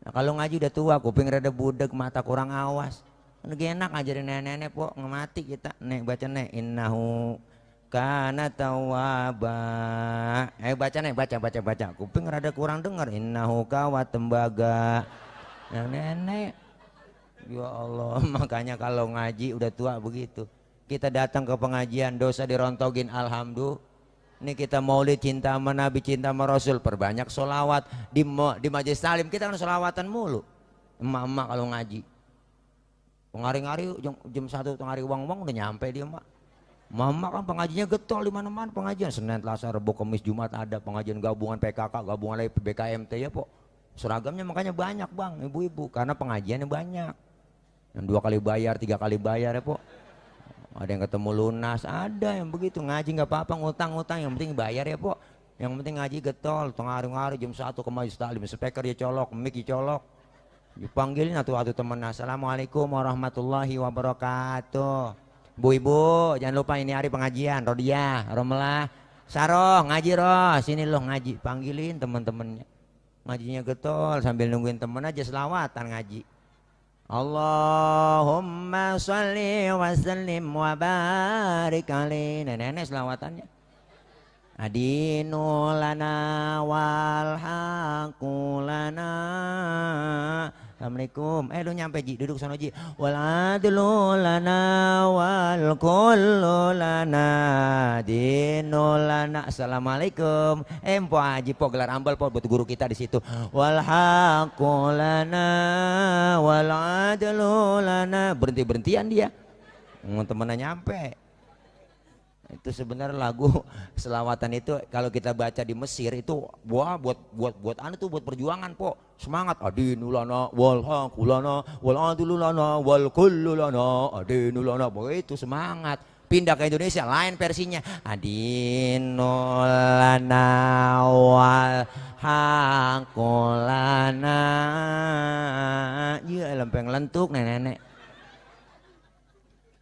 Nah, kalau ngaji udah tua, kuping rada budek, mata kurang awas. Lagi enak ngajarin nenek-nenek po, ngemati kita. Nek baca nek, innahu kana tawwaba. Baca nek, baca. Kuping rada kurang denger, innahu kawa tembaga. Nah, nenek. Ya Allah, makanya kalau ngaji udah tua begitu. Kita datang ke pengajian, dosa dirontogin, alhamdulillah. Ini kita maulid, cinta sama Nabi, cinta sama Rasul, perbanyak solawat. Di majelis talim kita kan solawatan mulu. Emak-emak kalau ngaji, ngari-ngari jam 1 ngari uang udah nyampe dia mak. Emak kan pengajiannya getol di mana-mana pengajian. Senin, Selasa, Rabu, Kamis, Jumat ada pengajian gabungan PKK, gabungan lagi BKMT ya po. Seragamnya makanya banyak bang, ibu-ibu, karena pengajiannya banyak. Yang 2 kali bayar, 3 kali bayar ya po. Ada yang ketemu lunas, ada yang begitu. Ngaji nggak apa-apa, ngutang-ngutang, yang penting bayar ya po. Yang penting ngaji getol, tengah-hari jam 1 ke Majelis Taklim, speaker ya colok, mic ya colok. Dipanggilin atu temen, assalamualaikum warahmatullahi wabarakatuh. Bu ibu, jangan lupa ini hari pengajian, Rodia, Romelah, Saroh, ngaji roh, sini loh ngaji. Panggilin teman-temannya, ngajinya getol sambil nungguin temen aja selawatan ngaji. Allahumma sholli wa sallim wa barik alaihi. Nenek selawatannya. Adinu lana wal haqu lana. Assalamualaikum. Lu nyampe Ji, duduk sono Ji. Wal adlu lana wal kullu lana dinu lana. Assalamualaikum. Empo Haji po gelar ambal po buat guru kita di situ. Wal haqu lana wal adlu lana. Berhenti-berhentian dia. Temennya nyampe. Itu sebenarnya lagu selawatan itu kalau kita baca di Mesir itu wah buat anu tuh buat perjuangan po, semangat adinulana wal haqulana wal adululana wal kullulana adinulana, itu semangat. Pindah ke Indonesia lain versinya, adinulana wal haqulana. Iya lempeng lentuk nenek.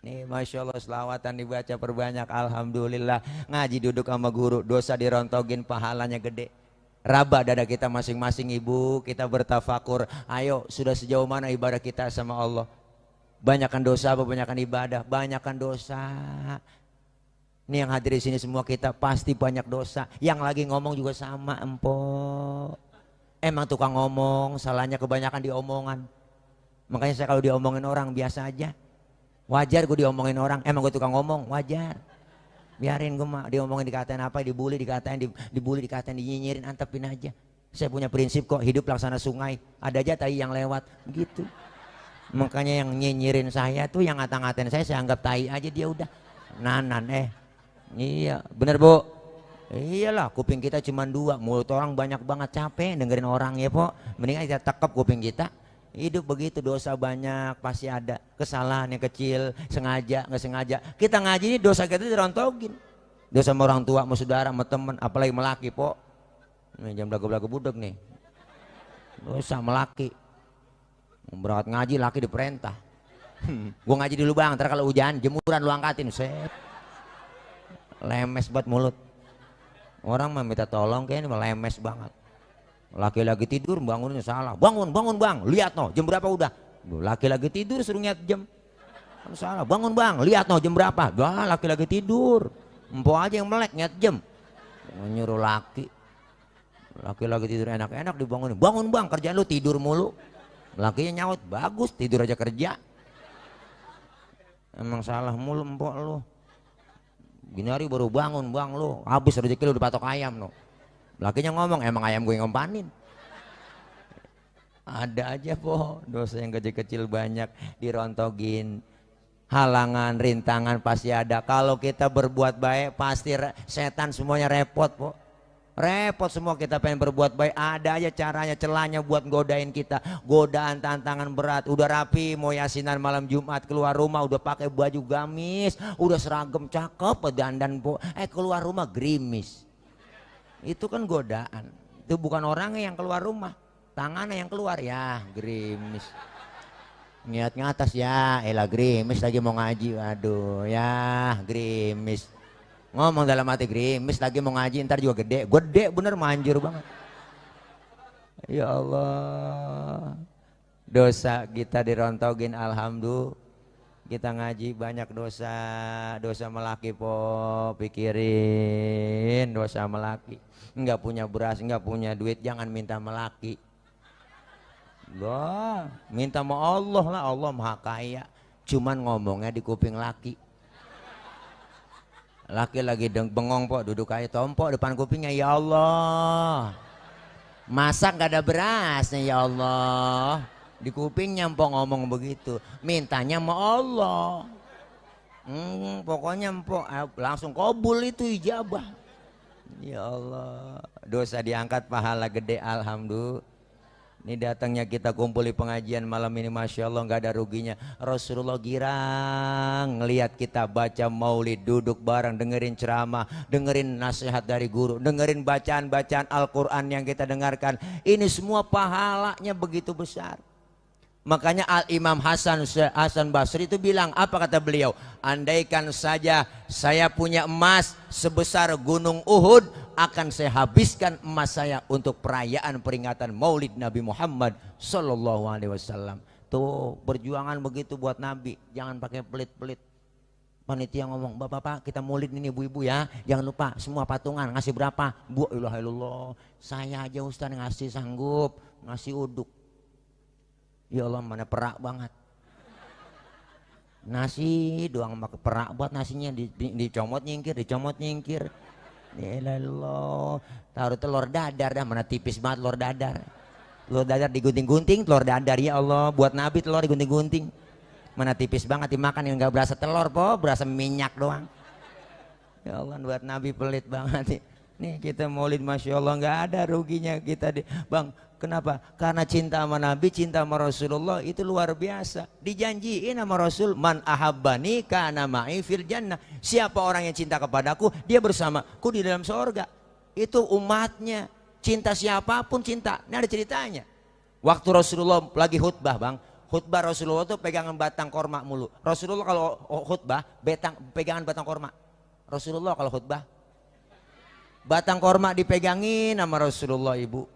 Nih Masya Allah selawatan dibaca perbanyak, alhamdulillah. Ngaji duduk sama guru, dosa dirontogin, pahalanya gede. Raba dada kita masing-masing ibu, kita bertafakur. Ayo sudah sejauh mana ibadah kita sama Allah? Banyakan dosa apa banyakan ibadah? Banyakan dosa. Ini yang hadir di sini semua kita pasti banyak dosa. Yang lagi ngomong juga sama empok. Emang tukang ngomong, salahnya kebanyakan di omongan. Makanya saya kalau diomongin orang biasa aja. Wajar gue diomongin orang, emang gue tukang ngomong, wajar. Biarin gue mah diomongin, dikatain apa, dibully, dikatain, dinyinyirin, antepin aja. Saya punya prinsip kok, hidup laksana sungai, ada aja tai yang lewat, gitu. Makanya yang nyinyirin saya tuh, yang ngata-ngatain saya anggap tai aja, dia udah nanan. Iya, bener bu? Iyalah, kuping kita cuma 2, mulut orang banyak banget, capek dengerin orang ya po. Mendingan kita tekep kuping kita. Hidup begitu, dosa banyak pasti ada, kesalahan yang kecil, sengaja nggak sengaja. Kita ngaji ini dosa kita dirontogin, dosa sama orang tua, sama saudara, sama teman, apalagi melaki po. Ini jam belagu-belagu budek nih, dosa melaki. Berangkat ngaji laki diperintah. Gua ngaji dulu bang, ntar kalau hujan jemuran lu angkatin, set. Lemes banget mulut. Orang mah minta tolong kayaknya lemes banget. Laki-laki tidur bangunnya salah, bangun bang, lihat no jam berapa udah. Laki-laki tidur suruh lihat jam, salah. Bangun bang, lihat no jam berapa. Laki-laki tidur, empok aja yang melek lihat jam. Nyuruh laki tidur enak-enak dibangunin, bangun bang, kerjaan lu tidur mulu. Lakinya nyaut, bagus tidur aja kerja. Emang salah mulu empok lu. Gini hari baru bangun bang lu, habis rezeki lu dipatok ayam no. Lakinya ngomong, emang ayam gue ngompanin. Ada aja po dosa yang kecil-kecil banyak dirontogin. Halangan, rintangan pasti ada. Kalau kita berbuat baik pasti setan semuanya repot po. Repot semua, kita pengen berbuat baik, ada aja caranya, celahnya buat godain kita. Godaan, tantangan berat. Udah rapi mau yasinan malam Jumat, keluar rumah udah pakai baju gamis, udah seragam cakep, dandan po. Keluar rumah gerimis. Itu kan godaan. Itu bukan orangnya yang keluar rumah, tangannya yang keluar, ya gerimis. Niat ngatas ya, elah gerimis lagi mau ngaji, aduh ya gerimis. Ngomong dalam hati, gerimis lagi mau ngaji, ntar juga gede bener, manjur banget. Ya Allah, dosa kita dirontogin, alhamdulillah. Kita ngaji banyak dosa melaki po, pikirin dosa melaki. Enggak punya beras, enggak punya duit, jangan minta melaki. Minta sama Allah lah, Allah maha kaya. Cuman ngomongnya di kuping laki. Laki lagi bengong po, duduk kayak tompok depan kupingnya, ya Allah, masak gak ada berasnya ya Allah. Di kupingnya empok ngomong begitu, mintanya sama Allah. Pokoknya empok langsung kabul itu ijabah. Ya Allah, dosa diangkat, pahala gede, alhamdulillah. Ini datangnya kita kumpul di pengajian malam ini, Masya Allah nggak ada ruginya. Rasulullah girang ngelihat kita baca maulid, duduk bareng, dengerin ceramah, dengerin nasihat dari guru, dengerin bacaan-bacaan Al-Quran yang kita dengarkan. Ini semua pahalanya begitu besar. Makanya Al-Imam Hasan Basri itu bilang, apa kata beliau? Andaikan saja saya punya emas sebesar gunung Uhud, akan saya habiskan emas saya untuk perayaan peringatan Maulid Nabi Muhammad Sallallahu Alaihi Wasallam. Tuh perjuangan begitu buat Nabi, jangan pakai pelit-pelit. Panitia ngomong, bapak-bapak kita maulid ini ibu-ibu ya, jangan lupa semua patungan ngasih berapa? Bu, ilah ilallah, saya aja Ustaz ngasih sanggup, ngasih uduk. Ya Allah mana perak banget. Nasi doang pakai perak buat nasinya dicomot nyingkir. Ya Allah, taruh telur dadar dah, mana tipis banget telur dadar. Telur dadar digunting-gunting, telur dadar ya Allah, buat Nabi telur digunting-gunting. Mana tipis banget dimakan yang enggak berasa telur po, berasa minyak doang. Ya Allah buat Nabi pelit banget. Nih kita maulid Masya Allah nggak ada ruginya kita Bang, kenapa? Karena cinta sama Nabi, cinta sama Rasulullah itu luar biasa. Dijanjiin sama Rasul, man ahabbani kana ma'i fil jannah. Siapa orang yang cinta kepadaku, dia bersamaku di dalam surga. Itu umatnya. Cinta siapapun cinta. Ini ada ceritanya. Waktu Rasulullah lagi khutbah, Bang. Khutbah Rasulullah tuh pegangan batang korma mulu. Rasulullah kalau khutbah pegangan batang korma. Rasulullah kalau khutbah batang korma dipegangin sama Rasulullah, ibu.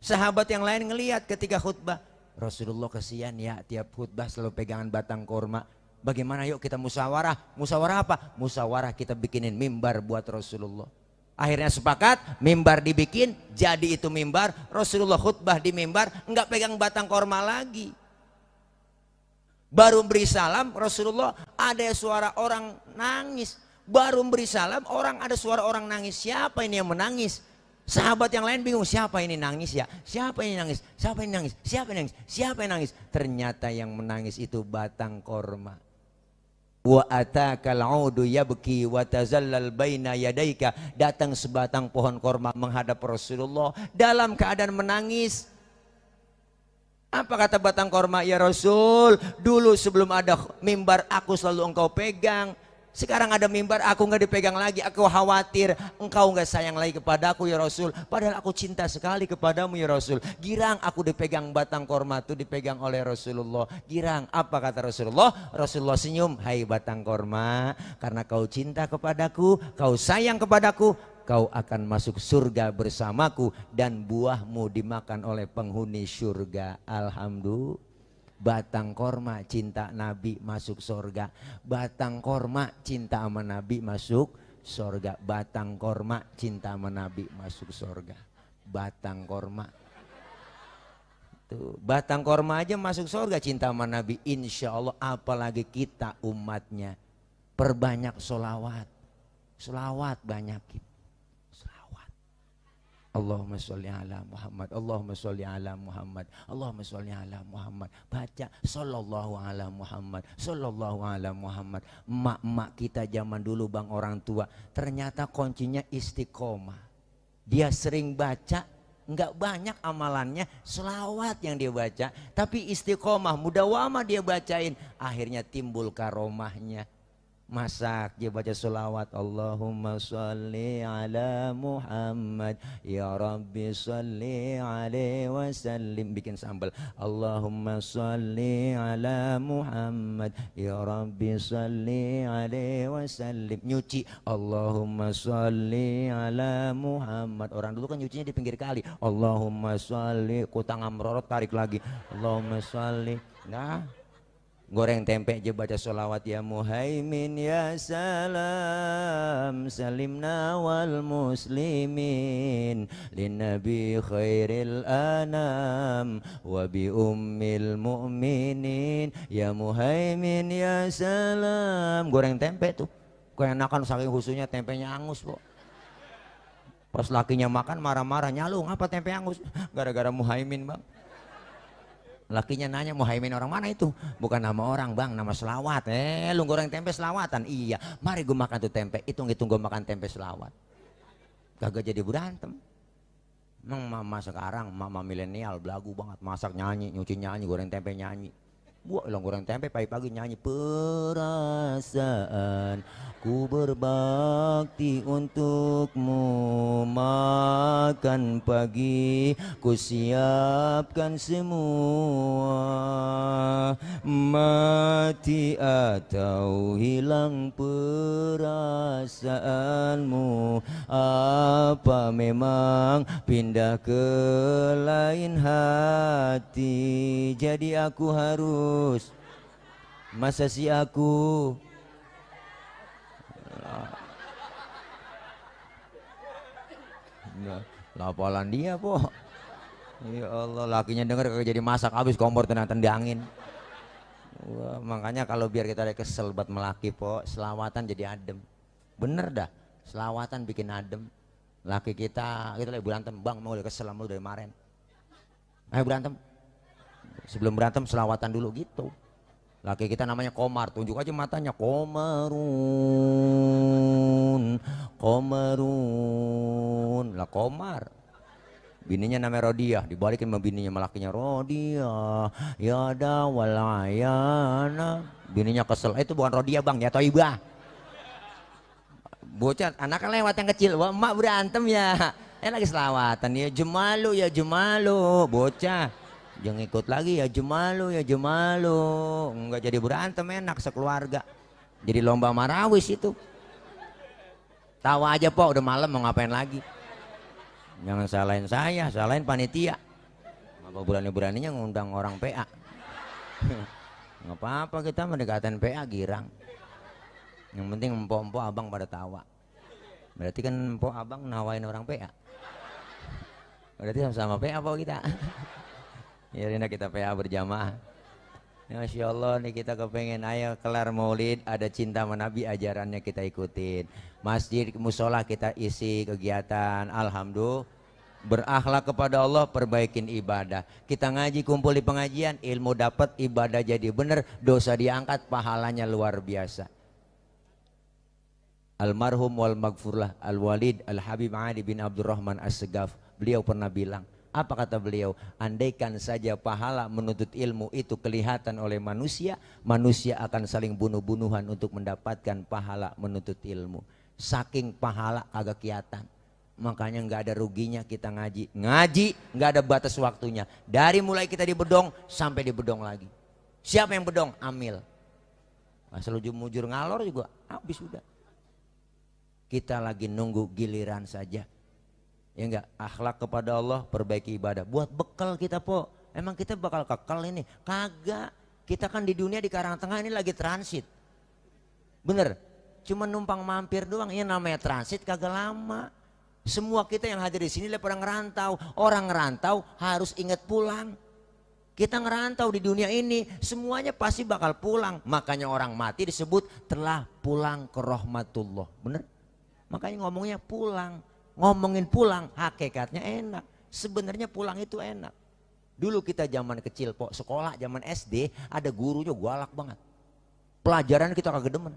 Sahabat yang lain ngelihat ketika khutbah, Rasulullah kesian ya tiap khutbah selalu pegangan batang korma. Bagaimana yuk kita musyawarah? Musyawarah apa? Musyawarah kita bikinin mimbar buat Rasulullah. Akhirnya sepakat, mimbar dibikin, jadi itu mimbar. Rasulullah khutbah di mimbar, enggak pegang batang korma lagi. Baru beri salam, Rasulullah ada suara orang nangis. Baru beri salam, ada suara orang nangis. Siapa ini yang menangis? Sahabat yang lain bingung, siapa ini nangis ya? Siapa ini nangis? Siapa ini nangis? Siapa ini nangis? Siapa yang nangis? Ternyata yang menangis itu batang korma. Wa atakal audu yabki wa tazallal baina yadaika. Datang sebatang pohon korma menghadap Rasulullah dalam keadaan menangis. Apa kata batang korma? Ya Rasul, dulu sebelum ada mimbar aku selalu engkau pegang. Sekarang ada mimbar aku nggak dipegang lagi, aku khawatir engkau nggak sayang lagi kepadaku ya Rasul. Padahal aku cinta sekali kepadamu ya Rasul. Girang aku dipegang batang korma itu dipegang oleh Rasulullah. Girang, apa kata Rasulullah? Rasulullah senyum, hai batang korma, karena kau cinta kepadaku, kau sayang kepadaku, kau akan masuk surga bersamaku dan buahmu dimakan oleh penghuni surga. Alhamdulillah. Batang korma cinta Nabi masuk surga. Batang korma cinta sama Nabi masuk surga. Batang korma cinta sama Nabi masuk surga. Batang korma. Tuh, batang korma aja masuk surga cinta sama Nabi. Insya Allah apalagi kita umatnya. Perbanyak sholawat. Sholawat banyakin. Allahumma sholli ala Muhammad, Allahumma sholli ala Muhammad, Allahumma sholli ala Muhammad. Baca sallallahu ala Muhammad, sallallahu ala Muhammad. Emak-emak kita zaman dulu bang, orang tua, ternyata kuncinya istiqomah. Dia sering baca, enggak banyak amalannya, selawat yang dia baca, tapi istiqomah, mudawamah dia bacain, akhirnya timbul karomahnya. Masak dia baca sholawat, Allahumma sholli ala Muhammad ya Rabbi sholli alaihi wasallim. Bikin sambal, Allahumma sholli ala Muhammad ya Rabbi sholli alaihi wasallim. Nyuci, Allahumma sholli ala Muhammad. Orang dulu kan nyucinya di pinggir kali, Allahumma sholli, kutang amrorot tarik lagi, Allahumma sholli. Nah, goreng tempe aja baca sholawat, ya Muhaimin ya salam salimna wal muslimin lin nabi khairil anam wa bi ummil mu'minin ya Muhaimin ya salam. Goreng tempe tuh keenakan saking khususnya tempenya angus kok. Pas lakinya makan marah-marah, nyalung apa tempe angus? Gara-gara Muhaimin bang. Lakinya nanya, Muhaimin orang mana itu? Bukan nama orang bang, nama selawat. Lu goreng tempe selawatan? Iya, mari gue makan tuh tempe. Hitung-hitung gue makan tempe selawat. Kagak jadi berantem. Emang mama sekarang, mama milenial belagu banget, masak nyanyi, nyuci nyanyi, goreng tempe nyanyi. Buat ilang goreng tempe pagi-pagi nyanyi. Perasaan ku berbakti untukmu, makan pagi ku siapkan semua, mati atau hilang perasaanmu, apa memang pindah ke lain hati, jadi aku harus masa si aku lapalan dia po. Ya Allah, lakinya denger kagak jadi masak, habis kompor tenang di angin. Wah, makanya kalau biar kita ada kesel buat melaki po, selawatan jadi adem. Bener dah, selawatan bikin adem. Laki kita lagi berantem, bang mau udah kesel sama lu dari kemarin, ayo berantem. Sebelum berantem selawatan dulu gitu. Laki kita namanya Komar, tunjuk aja matanya, Komarun, Komarun, lah Komar. Bininya namanya Rodia, dibalikin sama bininya, malakinya Rodia, ya dawal ayana. Bininya kesel, itu bukan Rodia bang, ya Toibah. Bocah, anak lewat yang kecil, wah emak berantem ya, lagi selawatan, ya Jemalu, bocah. Jangan ikut lagi, ya Jemalu, enggak jadi berantem, enak sekeluarga. Jadi lomba marawis itu. Tawa aja po, udah malam mau ngapain lagi. Jangan salahin saya, salahin panitia. Apa berani-beraninya ngundang orang PA. Nggak apa-apa, kita mendekatan PA girang. Yang penting empok-empok abang pada tawa. Berarti kan empok abang nawain orang PA. Berarti sama-sama PA po kita. Ya Rina, kita PA berjamaah. Masya Allah nih, kita kepengen ayo kelar maulid, ada cinta sama Nabi, ajarannya kita ikutin. Masjid, musola kita isi kegiatan, alhamdulillah. Berakhlak kepada Allah, perbaikin ibadah. Kita ngaji, kumpul di pengajian, ilmu dapat, ibadah jadi bener, dosa diangkat, pahalanya luar biasa. Almarhum wal maghfurlah Al-Walid Al-Habib Ali bin Abdurrahman As-Segaf, beliau pernah bilang, apa kata beliau? Andaikan saja pahala menuntut ilmu itu kelihatan oleh manusia, manusia akan saling bunuh-bunuhan untuk mendapatkan pahala menuntut ilmu. Saking pahala agak kelihatan. Makanya nggak ada ruginya kita ngaji. Ngaji nggak ada batas waktunya. Dari mulai kita di bedong sampai di bedong lagi. Siapa yang bedong? Amil. Asal ujung-ujur ngalor juga habis sudah. Kita lagi nunggu giliran saja. Ya enggak, akhlak kepada Allah, perbaiki ibadah, buat bekal kita po. Emang kita bakal kekal ini? Kagak. Kita kan di dunia di Karang Tengah ini lagi transit. Bener, cuma numpang mampir doang. Ini namanya transit, kagak lama. Semua kita yang hadir di sini pada ngerantau. Orang ngerantau harus ingat pulang. Kita ngerantau di dunia ini, semuanya pasti bakal pulang. Makanya orang mati disebut telah pulang ke rahmatullah. Bener? Makanya ngomongnya pulang. Ngomongin pulang, hakikatnya enak. Sebenarnya pulang itu enak. Dulu kita zaman kecil po, sekolah zaman SD, ada gurunya galak banget. Pelajaran kita kagak demen.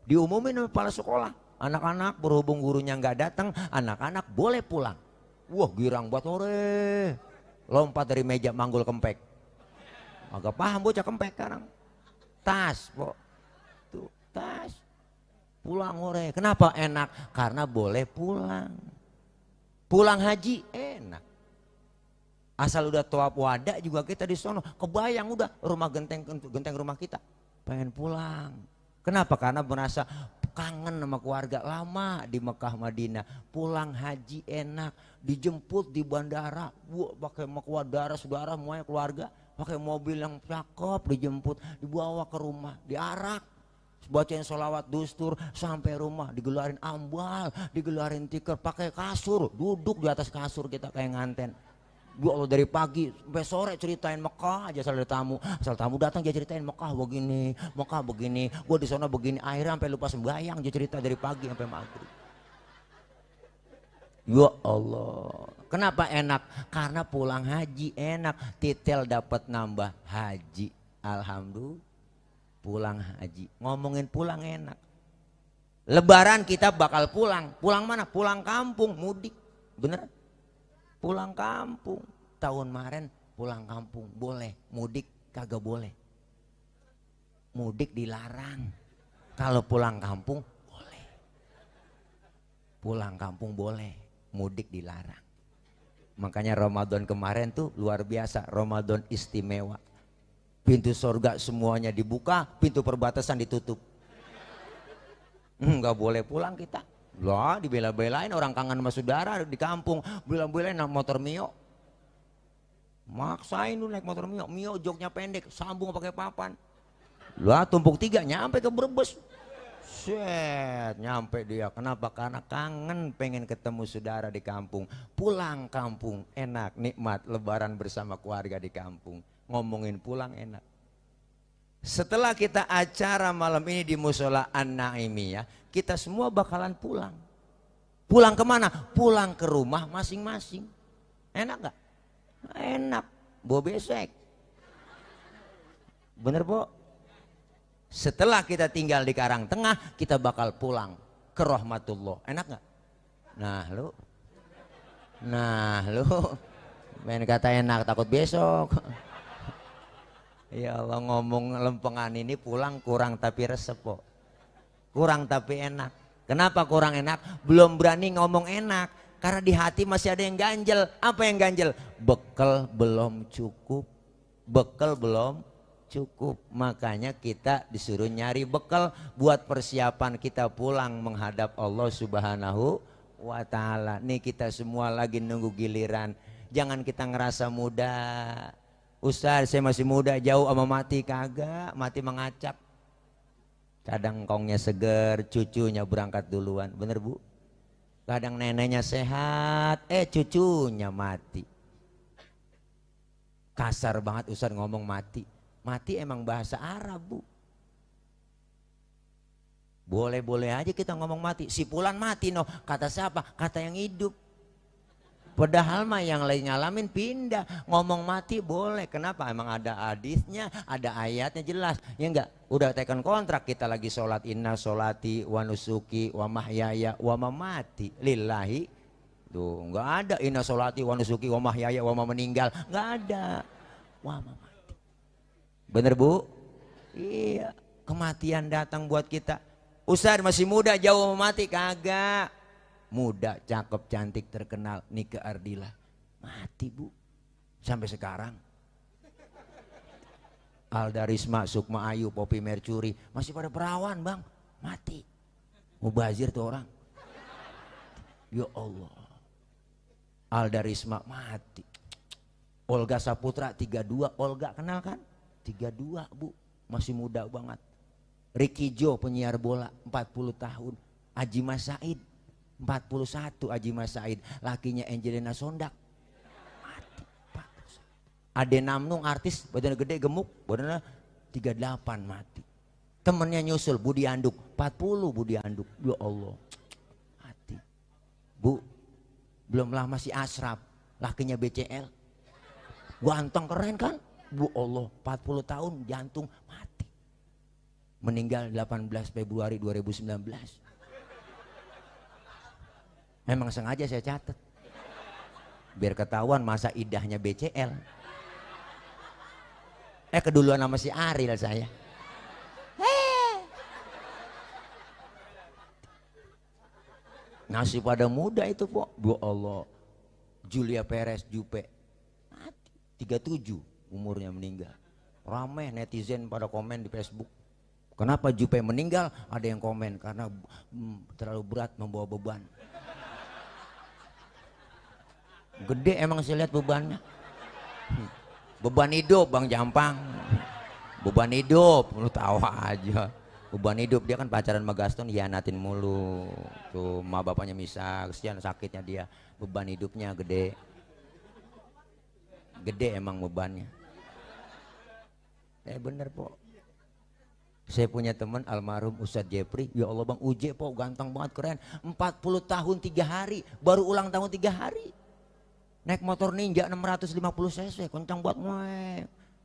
Diumumin sama kepala sekolah, anak-anak berhubung gurunya nggak datang, anak-anak boleh pulang. Wah girang buat sore, lompat dari meja manggul kempek. Agak paham bocah kempek sekarang. Tas po, tuh tas. Pulang ore, kenapa enak? Karena boleh pulang. Pulang haji enak. Asal udah tawaf wada juga kita di sono, kebayang udah rumah genteng rumah kita. Pengen pulang. Kenapa? Karena merasa kangen sama keluarga lama di Mekah Madinah. Pulang haji enak, dijemput di bandara, pakai saudara semuanya keluarga, pakai mobil yang cakep dijemput, dibawa ke rumah, diarak. Bacain sholawat dustur sampai rumah, digelarin ambal, digelarin tikar, pakai kasur, duduk di atas kasur kita kayak nganten. Ya Allah, dari pagi sampai sore ceritain Mekah aja, asal tamu datang dia ceritain Mekah begini, gua di sana begini, akhirnya sampai lupa sembahyang dia cerita dari pagi sampai maghrib. Ya Allah, kenapa enak? Karena pulang haji enak, titel dapat nambah haji, alhamdulillah. Pulang haji, ngomongin pulang enak. Lebaran kita bakal pulang mana? Pulang kampung, mudik, bener? Pulang kampung. Tahun kemarin pulang kampung boleh, mudik kagak boleh. Mudik dilarang. Kalau pulang kampung boleh. Pulang kampung boleh, mudik dilarang. Makanya Ramadan kemarin tuh luar biasa, Ramadan istimewa. Pintu surga semuanya dibuka, pintu perbatasan ditutup. Nggak boleh pulang kita. Lah dibela-belain orang kangen sama saudara di kampung, bela-belain naik motor Mio. Maksain lu naik motor Mio, Mio joknya pendek, sambung pakai papan. Lah tumpuk 3 nyampe ke Brebes. Set, nyampe dia. Kenapa? Karena kangen pengen ketemu saudara di kampung. Pulang kampung enak, nikmat lebaran bersama keluarga di kampung. Ngomongin pulang enak. Setelah kita acara malam ini di Musola An-Naimiyah, kita semua bakalan pulang. Pulang kemana? Pulang ke rumah masing-masing. Enak gak? Enak. Bawa besek. Bener, Bu? Setelah kita tinggal di Karangtengah, kita bakal pulang ke rahmatullah. Enak gak? Nah lu main kata enak takut besok. Ya Allah, ngomong lempengan ini pulang kurang tapi resep kok. Kurang tapi enak. Kenapa kurang enak? Belum berani ngomong enak. Karena di hati masih ada yang ganjel. Apa yang ganjel? Bekal belum cukup. Bekal belum cukup. Makanya kita disuruh nyari bekal buat persiapan kita pulang menghadap Allah Subhanahu wa ta'ala. Nih kita semua lagi nunggu giliran. Jangan kita ngerasa muda. Ustaz saya masih muda, jauh sama mati. Kagak, mati mengacak. Kadang kongnya seger, cucunya berangkat duluan. Bener Bu? Kadang neneknya sehat, cucunya mati. Kasar banget Ustaz ngomong mati. Mati emang bahasa Arab Bu. Boleh-boleh aja kita ngomong mati. Si Fulan mati no, kata siapa? Kata yang hidup. Padahal mah yang lain ngalamin pindah. Ngomong mati boleh. Kenapa? Emang ada hadisnya, ada ayatnya jelas. Ya enggak? Udah tekan kontrak kita lagi sholat. Inna sholati wa nusuki wa mahyaya wa mamati lillahi. Tuh enggak ada inna sholati wa nusuki wa mahyaya wa meninggal. Enggak ada. Wa mamati. Bener Bu? Iya. Kematian datang buat kita. Ustaz masih muda jauh mati. Kagak. Muda, cakep, cantik, terkenal, Nike Ardila mati Bu sampai sekarang. Alda Risma, Sukma Ayu, Poppy Mercury masih pada perawan Bang, mati. Mubazir tuh orang. Ya Allah. Alda Risma mati. Olga Saputra 32, Olga kenal kan? 32 Bu, masih muda banget. Ricky Joe penyiar bola 40 tahun. Haji Mas Said 41, Haji Mas Said, lakinya Angelina Sondak mati. 41. Ade Namnung artis badan gede gemuk, badannya 38 mati. Temennya nyusul Budi Anduk 40, Budi Anduk. Ya Allah mati. Bu, belum lama si Ashraf lakinya BCL ganteng keren kan? Bu Allah 40 tahun jantung mati. Meninggal 18 Februari 2019. Memang sengaja saya catat biar ketahuan masa idahnya BCL. Keduluan sama si Ariel saya. Nasib pada muda itu Po. Bu Allah. Julia Perez Jupe mati 37 umurnya meninggal. Ramai netizen pada komen di Facebook. Kenapa Jupe meninggal? Ada yang komen karena terlalu berat membawa beban. Gede emang saya lihat bebannya. Beban hidup Bang Jampang. Beban hidup, lu tawa aja. Beban hidup dia kan pacaran sama Gaston, hianatin mulu. Tuh ma bapaknya misah, kesian sakitnya dia. Beban hidupnya gede. Gede emang bebannya. Bener Po. Saya punya teman almarhum Ustadz Jepri. Ya Allah Bang Uje Po, ganteng banget keren. 40 tahun 3 hari, baru ulang tahun 3 hari. Naik motor Ninja 650 cc, kencang buat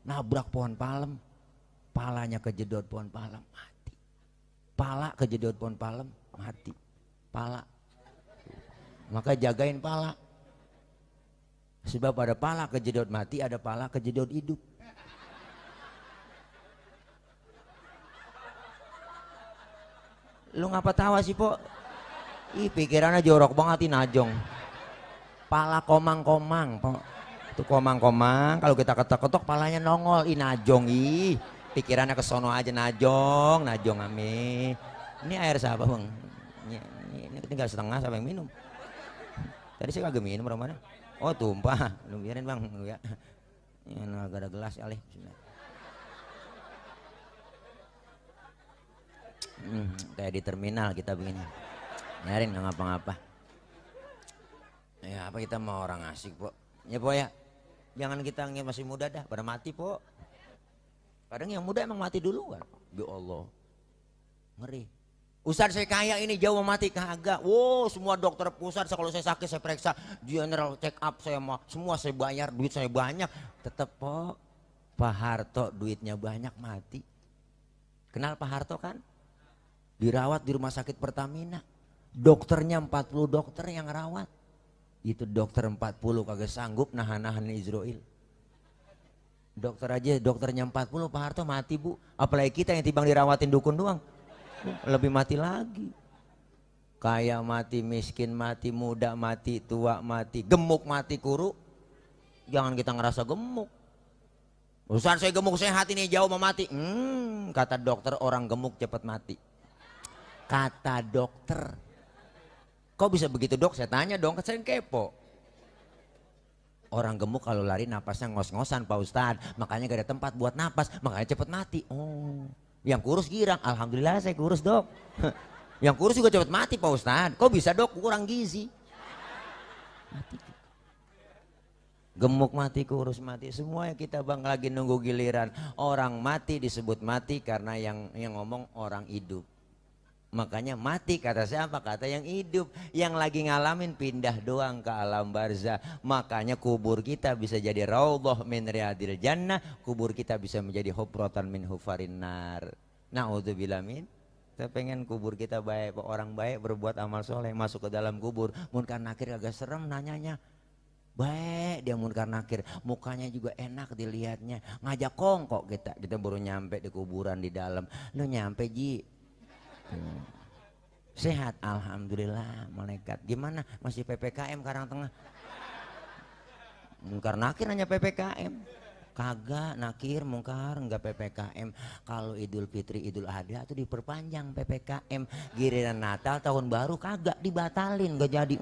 nabrak pohon palem, palanya kejedot pohon palem, mati. Pala kejedot pohon palem, mati. Pala. Maka jagain pala. Sebab ada pala kejedot mati, ada pala kejedot hidup. Lu ngapa tawa sih, Po? Ih, pikirannya jorok banget ini najong. Pala komang-komang, Po. Itu komang-komang, kalau kita ketok-ketok palanya nongol. Ih, najong, ih. Pikirannya ke sono aja, najong, najong ame. Ini air siapa, Bang? Ini tinggal setengah, siapa yang minum? Tadi saya kagak minum, mana? Oh, tumpah. Lu biarin, Bang, lu ya. Ini agak ada gelas kali. Kayak di terminal kita begini. Nyarin nggak ngapa-ngapa. Ya apa kita mau orang asik, Po? Ya, Po ya. Jangan kita yang masih muda dah pada mati, Po. Kadang yang muda emang mati dulu kan. Ya Allah. Ngeri. Ustaz saya kaya ini jauh mati kagak. Wow, semua dokter pusat kalau saya sakit saya periksa, general check up saya semua saya bayar, duit saya banyak. Tetap, Po. Pak Harto duitnya banyak mati. Kenal Pak Harto kan? Dirawat di rumah sakit Pertamina. Dokternya 40 dokter yang rawat. Itu dokter 40 kagak sanggup nahan-nahan Israel. Dokter aja dokternya 40, Pak Harto mati, Bu. Apalagi kita yang timbang dirawatin dukun doang. Lebih mati lagi. Kaya mati, miskin mati, muda mati, tua mati, gemuk mati, kuru. Jangan kita ngerasa gemuk. Ustaz saya gemuk sehat ini jauh mau mati. Kata dokter orang gemuk cepat mati. Kata dokter. Kok bisa begitu, Dok? Saya tanya dong, saya kepo. Orang gemuk kalau lari napasnya ngos-ngosan, Pak Ustadz. Makanya gak ada tempat buat napas, makanya cepet mati. Oh, yang kurus girang. Alhamdulillah saya kurus, Dok. Yang kurus juga cepet mati, Pak Ustadz. Kok bisa, Dok? Kurang gizi. Mati. Gemuk mati, kurus mati, semua yang kita bang lagi nunggu giliran. Orang mati disebut mati karena yang ngomong orang hidup. Makanya mati kata siapa? Kata yang hidup. Yang lagi ngalamin pindah doang ke alam barzah. Makanya kubur kita bisa jadi raudhah min riyadil jannah. Kubur kita bisa menjadi hufratan min hufarin nar. Na'udzubillah min. Kita pengen kubur kita baik, orang baik berbuat amal soleh masuk ke dalam kubur. Munkar nakir agak serem nanyanya. Baik dia munkar nakir, mukanya juga enak dilihatnya. Ngajak kongkok kita baru nyampe di kuburan di dalam. Lu nyampe Ji? Sehat alhamdulillah malaikat. Gimana masih PPKM Karangtengah? Mungkar nakir hanya PPKM. Kagak nakir mungkar enggak PPKM. Kalau Idul Fitri Idul Adha itu diperpanjang PPKM. Giliran Natal tahun baru kagak dibatalin, enggak jadi.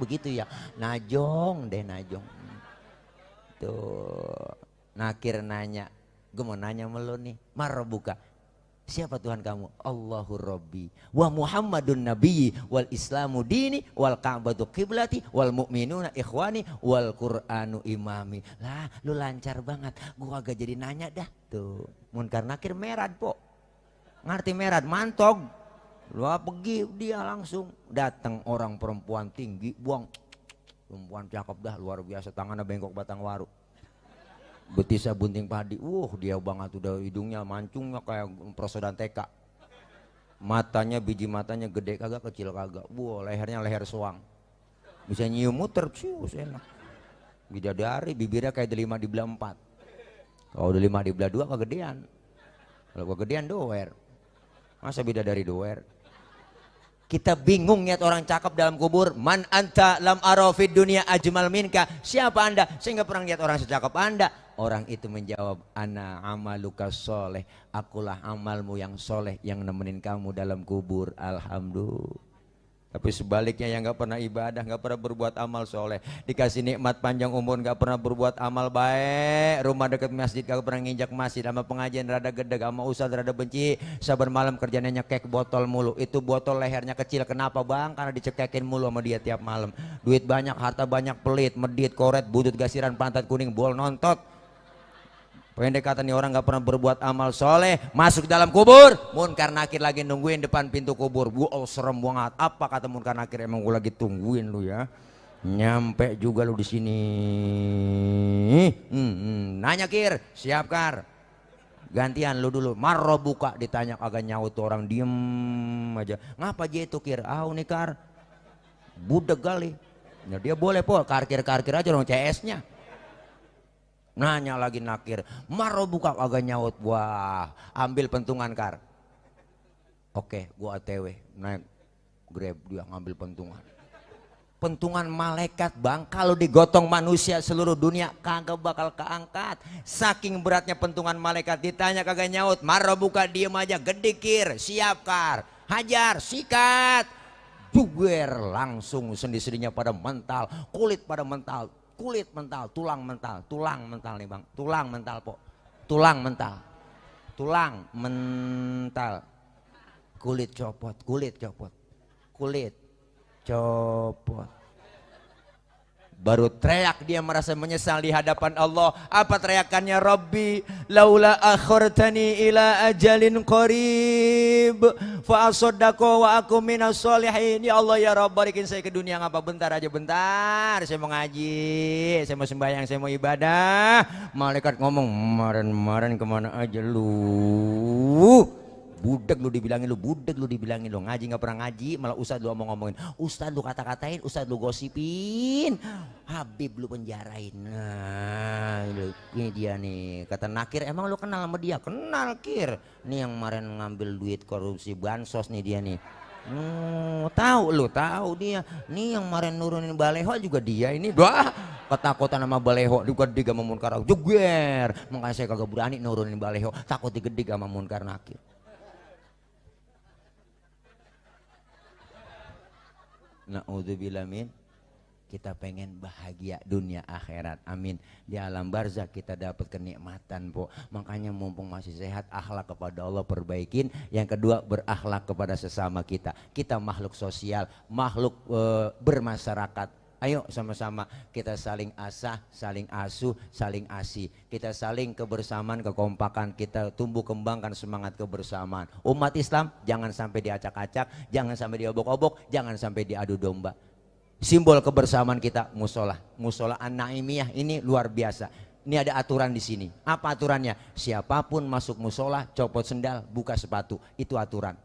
Begitu ya. Najong deh najong. Tuh nakir nanya. Gue mau nanya sama lo nih. Marbuka. Siapa Tuhan kamu? Allahu Rabbi wa Muhammadun Nabi wal Islamu dini wal Ka'batu qiblati wal mu'minuna ikhwani wal Qur'anu imami. Lah lu lancar banget. Gua agak jadi nanya dah. Tuh munkar nakir merad, Po. Ngerti merad? Mantog. Lu pergi dia langsung datang orang perempuan tinggi buang. Perempuan cakep dah luar biasa, tangannya bengkok batang waru. Betisnya bunting padi, dia banget udah hidungnya mancungnya kayak prosodan TK. Matanya biji matanya gede kagak kecil kagak. Lehernya leher soang. Bisa nyium muter, cius enak. Bidadari bibirnya kayak delima di belah 4. Kalau delima di belah 2 kegedean. Kalau kegedean doer. Masa bidadari doer? Kita bingung lihat orang cakep dalam kubur. Man anta lam arafid dunia ajmal minka. Siapa anda? Saya nggak pernah lihat orang secakep anda. Orang itu menjawab, ana amaluka soleh. Akulah amalmu yang soleh yang nemenin kamu dalam kubur. Alhamdulillah. Tapi sebaliknya yang nggak pernah ibadah, nggak pernah berbuat amal soleh, dikasih nikmat panjang umur nggak pernah berbuat amal baik, rumah dekat masjid nggak pernah nginjak masjid, sama pengajian rada gede, sama ustadz rada benci, sabar malam kerjanya nyekek botol mulu. Itu botol lehernya kecil, kenapa bang? Karena dicekekin mulu sama dia tiap malam. Duit banyak, harta banyak, pelit, medit, koret, butut gasiran, pantat kuning, bol nontot. Pendek kata nih orang gak pernah berbuat amal soleh, masuk dalam kubur, munkar nakir lagi nungguin depan pintu kubur. Serem banget. Apa kata munkar nakir? Emang gue lagi tungguin lu ya. Nyampe juga lu di sini. Nanya Kir, siap Kar. Gantian lu dulu. Marro buka ditanya agak nyaut tuh orang diem aja. Ngapa aja itu Kir? Nih Kar. Budeg kali. Nah, dia boleh Po, karkir aja dong CS-nya. Nanya lagi nakir, maro buka agak nyaut, wah ambil pentungan kar. Oke, gua ATW naik Grab, dia ngambil pentungan. Pentungan malaikat bang, kalau digotong manusia seluruh dunia kagak bakal keangkat. Saking beratnya pentungan malaikat, ditanya kagak nyaut, maro buka diem aja, gede kir, siap kar, hajar, sikat. Duger, langsung sendi-sendinya pada mental, kulit pada mental. Kulit mental, tulang mental nih bang, tulang mental po, tulang mental, kulit copot, kulit copot. Baru teriak dia merasa menyesal di hadapan Allah. Apa teriakannya? Rabbi laula akhirtani ila ajalin qarib fa asaddaqu wa aku minas solihin. Ya Allah ya Rabb, balikin saya ke dunia ngapa bentar aja, bentar. Saya mau ngaji, saya mau sembahyang, saya mau ibadah. Malaikat ngomong, "Kemarin kemana aja lu? Budek lu dibilangin lu, ngaji nggak pernah ngaji, malah ustad lu ngomongin, ustad lu kata-katain, ustad lu gosipin, Habib lu penjarain." Nah ini dia nih, kata nakir, emang lu kenal sama dia? Kenal kir, nih yang kemarin ngambil duit korupsi bansos nih dia nih. Tahu dia nih yang kemarin nurunin baleho juga dia ini. Wah ketakutan sama baleho juga diga sama munkar jeger, makanya saya kagak berani nurunin baleho, takut digedig sama munkar nakir. Na'udzubillah min, kita pengen bahagia dunia akhirat, amin. Di alam barzakh kita dapat kenikmatan po. Makanya mumpung masih sehat, akhlak kepada Allah perbaikin. Yang kedua, berakhlak kepada sesama kita. Kita makhluk sosial, makhluk bermasyarakat. Ayo sama-sama kita saling asah, saling asuh, saling asih. Kita saling kebersamaan, kekompakan, kita tumbuh kembangkan semangat kebersamaan. Umat Islam jangan sampai diacak-acak, jangan sampai diobok-obok, jangan sampai diadu domba. Simbol kebersamaan kita musola, musola An-Naimiyah ini luar biasa. Ini ada aturan di sini. Apa aturannya? Siapapun masuk musola, copot sendal, buka sepatu. Itu aturan.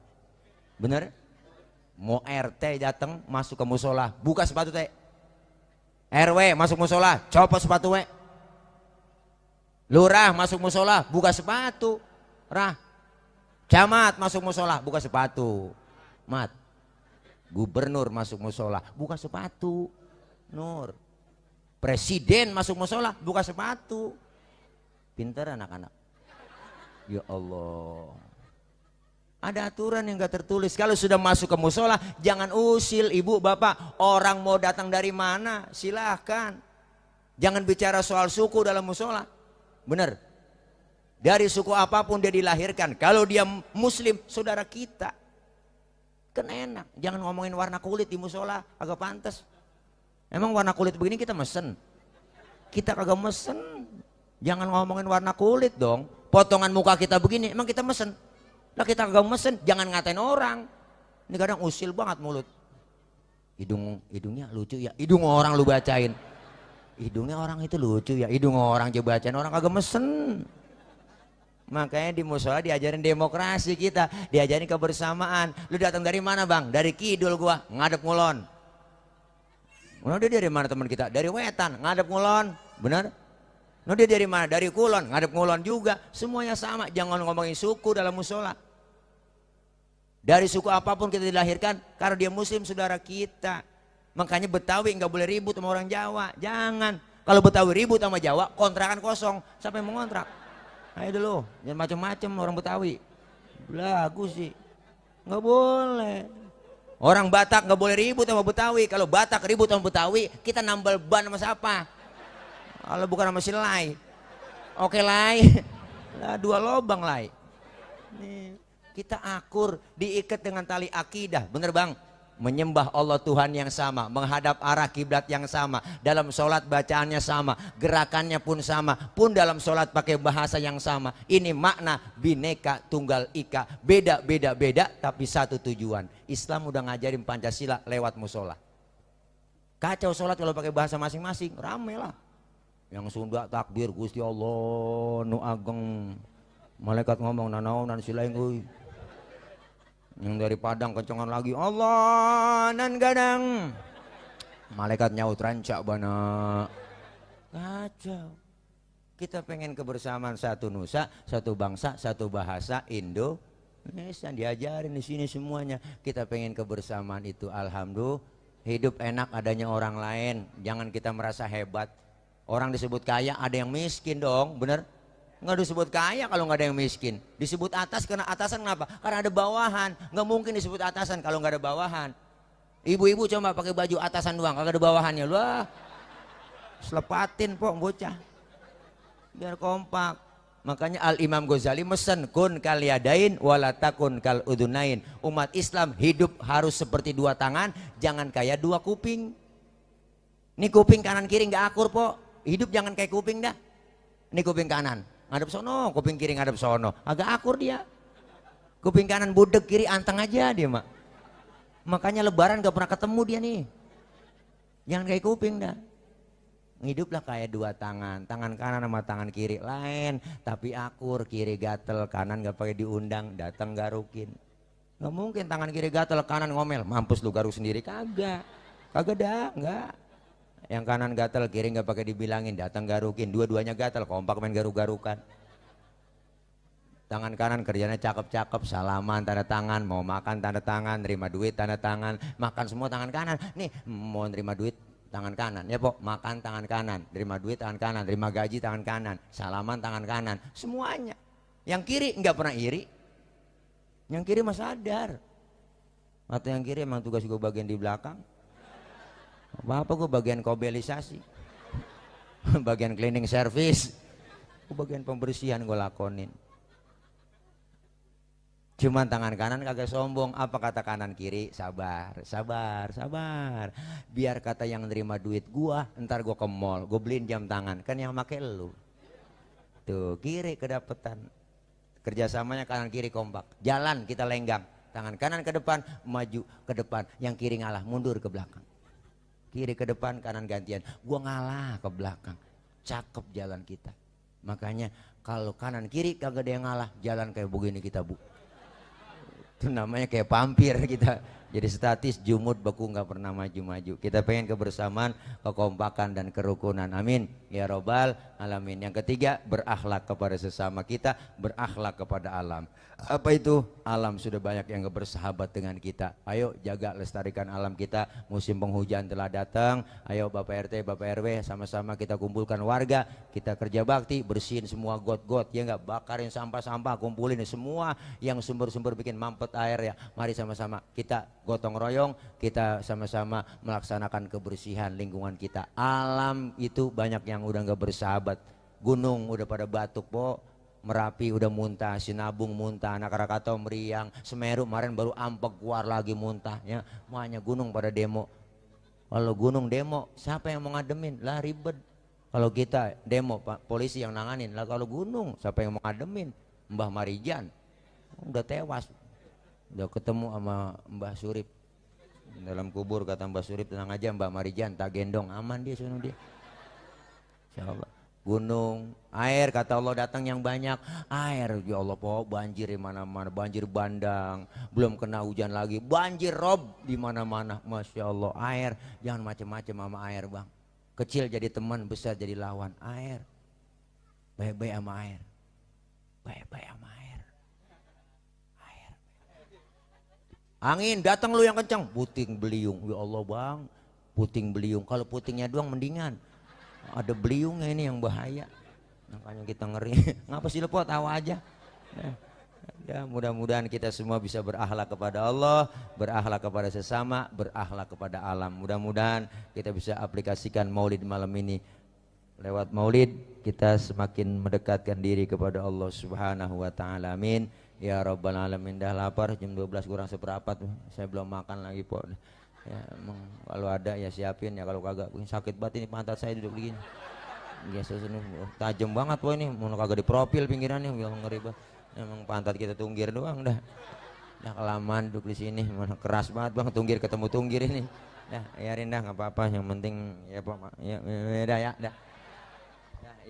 Bener? Mau RT datang masuk ke musola, buka sepatu teh. RW masuk musola, copot sepatu we. Lurah masuk musola, buka sepatu. Rah. Camat masuk musola, buka sepatu. Mat. Gubernur masuk musola, buka sepatu. Nur. Presiden masuk musola, buka sepatu. Pinter anak-anak. Ya Allah. Ada aturan yang gak tertulis. Kalau sudah masuk ke musola, jangan usil ibu bapak. Orang mau datang dari mana, silahkan. Jangan bicara soal suku dalam musola. Bener. Dari suku apapun dia dilahirkan. Kalau dia muslim, saudara kita. Kan enak. Jangan ngomongin warna kulit di musola, agak pantas. Emang warna kulit begini kita mesen? Kita kagak mesen. Jangan ngomongin warna kulit dong. Potongan muka kita begini, emang kita mesen? Lah kita kagak mesen, jangan ngatain orang. Ini kadang usil banget mulut. Hidungnya lucu ya, hidung orang lu bacain. Hidungnya orang itu lucu ya, hidung orang coba bacain, orang kagak mesen. Makanya di musola diajarin demokrasi kita, diajarin kebersamaan. Lu datang dari mana bang? Dari kidul gua, ngadep ngulon. Nah, dia dari mana teman kita? Dari wetan, ngadep ngulon. Benar? Nah, dia dari mana? Dari kulon, ngadep ngulon juga. Semuanya sama, jangan ngomongin suku dalam musola. Dari suku apapun kita dilahirkan, karena dia muslim saudara kita. Makanya Betawi nggak boleh ribut sama orang Jawa, jangan. Kalau Betawi ribut sama Jawa, kontrakan kosong, siapa yang mau ngontrak? Ayo dulu, jangan macam-macam orang Betawi. Belagu sih, nggak boleh. Orang Batak nggak boleh ribut sama Betawi. Kalau Batak ribut sama Betawi, kita nambal ban sama siapa? Kalau bukan sama si Lai. Oke Lai, nah, 2 lobang Lai. Nih. Kita akur, diikat dengan tali akidah, bener bang? Menyembah Allah Tuhan yang sama, menghadap arah kiblat yang sama, dalam sholat bacaannya sama, gerakannya pun sama, pun dalam sholat pakai bahasa yang sama. Ini makna Bhinneka Tunggal Ika, beda tapi satu tujuan. Islam udah ngajarin Pancasila lewat musola. Kacau sholat kalau pakai bahasa masing-masing, rame lah. Yang Sunda takbir Gusti Allah nu ageng, malaikat ngomong nanaonan silaing euy. Yang dari Padang kencengan lagi Allah nan gadang, malaikat nyaut rancak bana. Kacau. Kita pengen kebersamaan satu nusa, satu bangsa, satu bahasa Indonesia, diajarin di sini semuanya. Kita pengen kebersamaan itu, alhamdulillah. Hidup enak adanya orang lain, jangan kita merasa hebat. Orang disebut kaya, ada yang miskin dong, bener? Nggak disebut kaya kalau nggak ada yang miskin. Disebut atas karena atasan, kenapa? Karena ada bawahan. Nggak mungkin disebut atasan kalau nggak ada bawahan. Ibu-ibu coba pakai baju atasan doang, kagak ada bawahannya. Wah, selepatin pok bocah. Biar kompak. Makanya Al Imam Ghazali mesen kun kal yadain wala takun kal udunain. Umat Islam hidup harus seperti dua tangan, jangan kayak dua kuping. Ini kuping kanan kiri nggak akur po. Hidup jangan kayak kuping dah. Ini kuping kanan ngadep sono, kuping kiri ngadep sono, agak akur dia. Kuping kanan budek, kiri anteng aja dia mak. Makanya Lebaran gak pernah ketemu dia nih. Jangan kayak kuping dah. Hiduplah kayak dua tangan, tangan kanan sama tangan kiri lain, tapi akur. Kiri gatel, kanan gak pakai diundang, datang garukin. Gak mungkin tangan kiri gatel, kanan ngomel, mampus lu garuk sendiri, kagak dah, enggak. Yang kanan gatel, kiri gak pakai dibilangin, datang garukin. Dua-duanya gatel, kompak main garuk-garukan. Tangan kanan kerjanya cakep-cakep, salaman tanda tangan, mau makan tanda tangan, terima duit tanda tangan, makan semua tangan kanan. Nih mau terima duit tangan kanan, ya pok, makan tangan kanan, terima duit tangan kanan, terima gaji tangan kanan, salaman tangan kanan, semuanya. Yang kiri nggak pernah iri, yang kiri mah sadar. Atau yang kiri emang tugas gue bagian di belakang, apa gue bagian kobelisasi, bagian cleaning service, gue bagian pembersihan gue lakonin. Cuman tangan kanan kagak sombong. Apa kata kanan kiri? Sabar, sabar, sabar. Biar kata yang nerima duit gua, ntar gua ke mall, gua beliin jam tangan. Kan yang make lu. Tuh, kiri kedapetan. Kerjasamanya kanan kiri kompak. Jalan kita lenggang. Tangan kanan ke depan, maju ke depan. Yang kiri ngalah, mundur ke belakang. Kiri ke depan, kanan gantian. Gua ngalah ke belakang. Cakep jalan kita. Makanya kalau kanan kiri kagak ada yang ngalah. Jalan kayak begini kita, Bu. Itu namanya kayak pampir kita. Jadi statis, jumud, beku, nggak pernah maju-maju. Kita pengen kebersamaan, kekompakan dan kerukunan. Amin ya robbal alamin. Yang ketiga, berakhlak kepada sesama kita, berakhlak kepada alam. Apa itu? Alam sudah banyak yang bersahabat dengan kita. Ayo jaga lestarikan alam kita. Musim penghujan telah datang. Ayo Bapak RT, Bapak RW, sama-sama kita kumpulkan warga. Kita kerja bakti, bersihin semua got-got, ya nggak, bakarin sampah-sampah, kumpulin semua yang sumber-sumber bikin mampet air ya. Mari sama-sama kita gotong royong, kita sama-sama melaksanakan kebersihan lingkungan kita. Alam itu banyak yang udah nggak bersahabat. Gunung udah pada batuk po, Merapi udah muntah, Sinabung muntah, anak Krakatau meriang, Semeru kemarin baru Ampek keluar lagi muntah ya. Makanya gunung pada demo. Kalau gunung demo, siapa yang mau ngademin? Lah ribet. Kalau kita demo, Pak, polisi yang nanganin. Lah kalau gunung, siapa yang mau ngademin? Mbah Marijan udah tewas. Udah ketemu sama Mbah Surip dalam kubur, kata Mbah Surip, tenang aja Mbah Marijan, tak gendong, aman dia sono dia. Insyaallah. Gunung, air kata Allah datang yang banyak. Air ya Allah po, banjir di mana-mana, banjir bandang, belum kena hujan lagi, banjir rob di mana-mana. Masya Allah, air jangan macam-macam sama air bang. Kecil jadi teman, besar jadi lawan. Air, baik-baik sama air, baik-baik sama air. Air. Angin datang lu yang kencang, puting beliung. Ya Allah bang, puting beliung. Kalau putingnya doang mendingan. Ada beliungnya ini yang bahaya, makanya kita ngeri. Ngapa sih lu po, tawa aja ya. Mudah-mudahan kita semua bisa berakhlak kepada Allah, berakhlak kepada sesama, berakhlak kepada alam. Mudah-mudahan kita bisa aplikasikan maulid malam ini. Lewat maulid kita semakin mendekatkan diri kepada Allah subhanahu wa ta'ala. Amin ya rabbal alamin. Dah lapar, jam 12 kurang seperempat, saya belum makan lagi po. Ya, emang kalau ada ya siapin ya, kalau kagak sakit banget ini pantat saya duduk begini. Biasa tajam banget wah ini, mau kagak di profil pinggirannya, biar ngeri banget. Emang pantat kita tunggir doang dah. Dah kelamaan duduk di sini, mana keras banget bang, tunggir ketemu tunggir ini. Dah, biarin dah, nggak apa-apa, yang penting ya Pak. Ya, dah ya, dah.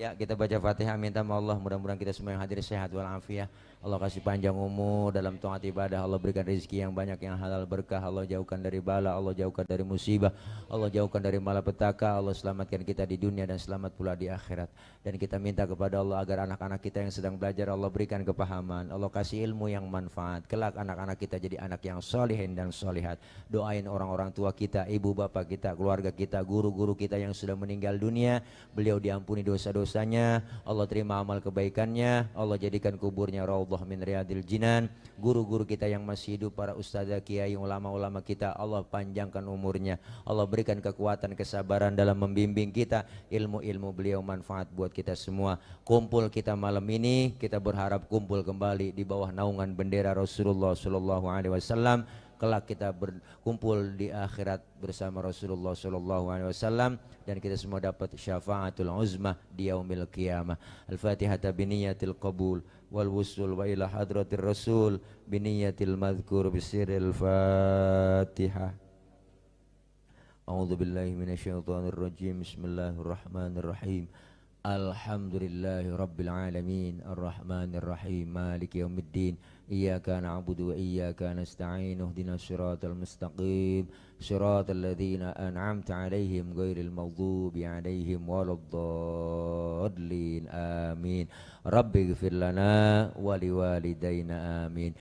Ya kita baca Fatihah, minta sama Allah mudah-mudahan kita semua yang hadir sehat walafiat. Allah kasih panjang umur dalam taat ibadah. Allah berikan rezeki yang banyak, yang halal berkah. Allah jauhkan dari bala, Allah jauhkan dari musibah, Allah jauhkan dari malapetaka. Allah selamatkan kita di dunia dan selamat pula di akhirat. Dan kita minta kepada Allah agar anak-anak kita yang sedang belajar, Allah berikan kepahaman, Allah kasih ilmu yang manfaat. Kelak anak-anak kita jadi anak yang solihin dan solihat. Doain orang-orang tua kita, ibu bapak kita, keluarga kita, guru-guru kita yang sudah meninggal dunia. Beliau diampuni dosa-dosanya, Allah terima amal kebaikannya, Allah jadikan kuburnya raudhah min riyadil jinan. Guru-guru kita yang masih hidup, para ustadzah, kiai, ulama-ulama kita, Allah panjangkan umurnya, Allah berikan kekuatan, kesabaran dalam membimbing kita. Ilmu-ilmu beliau manfaat buat kita semua. Kumpul kita malam ini, kita berharap kumpul kembali di bawah naungan bendera Rasulullah Sallallahu Alaihi Wasallam. Kelak kita berkumpul di akhirat bersama Rasulullah Sallallahu Alaihi Wasallam, dan kita semua dapat syafaatul uzmah di yaumil qiyamah. Al-Fatihah biniyatil qabul wal wusul wa ila hadratir rasul biniyatil madhkur bisiril Fatihah. A'udzu billahi minasyaitonir rajim. Bismillahirrahmanirrahim. Alhamdulillahi rabbil alamin arrahmanir rahim maliki yaumiddin iyyaka na'budu wa iyyaka nasta'in ihdinas siratal mustaqim siratal ladzina an'amta 'alaihim ghairil maghdubi 'alaihim waladdallin amin. Rabbighfir lana wa liwalidayna amin.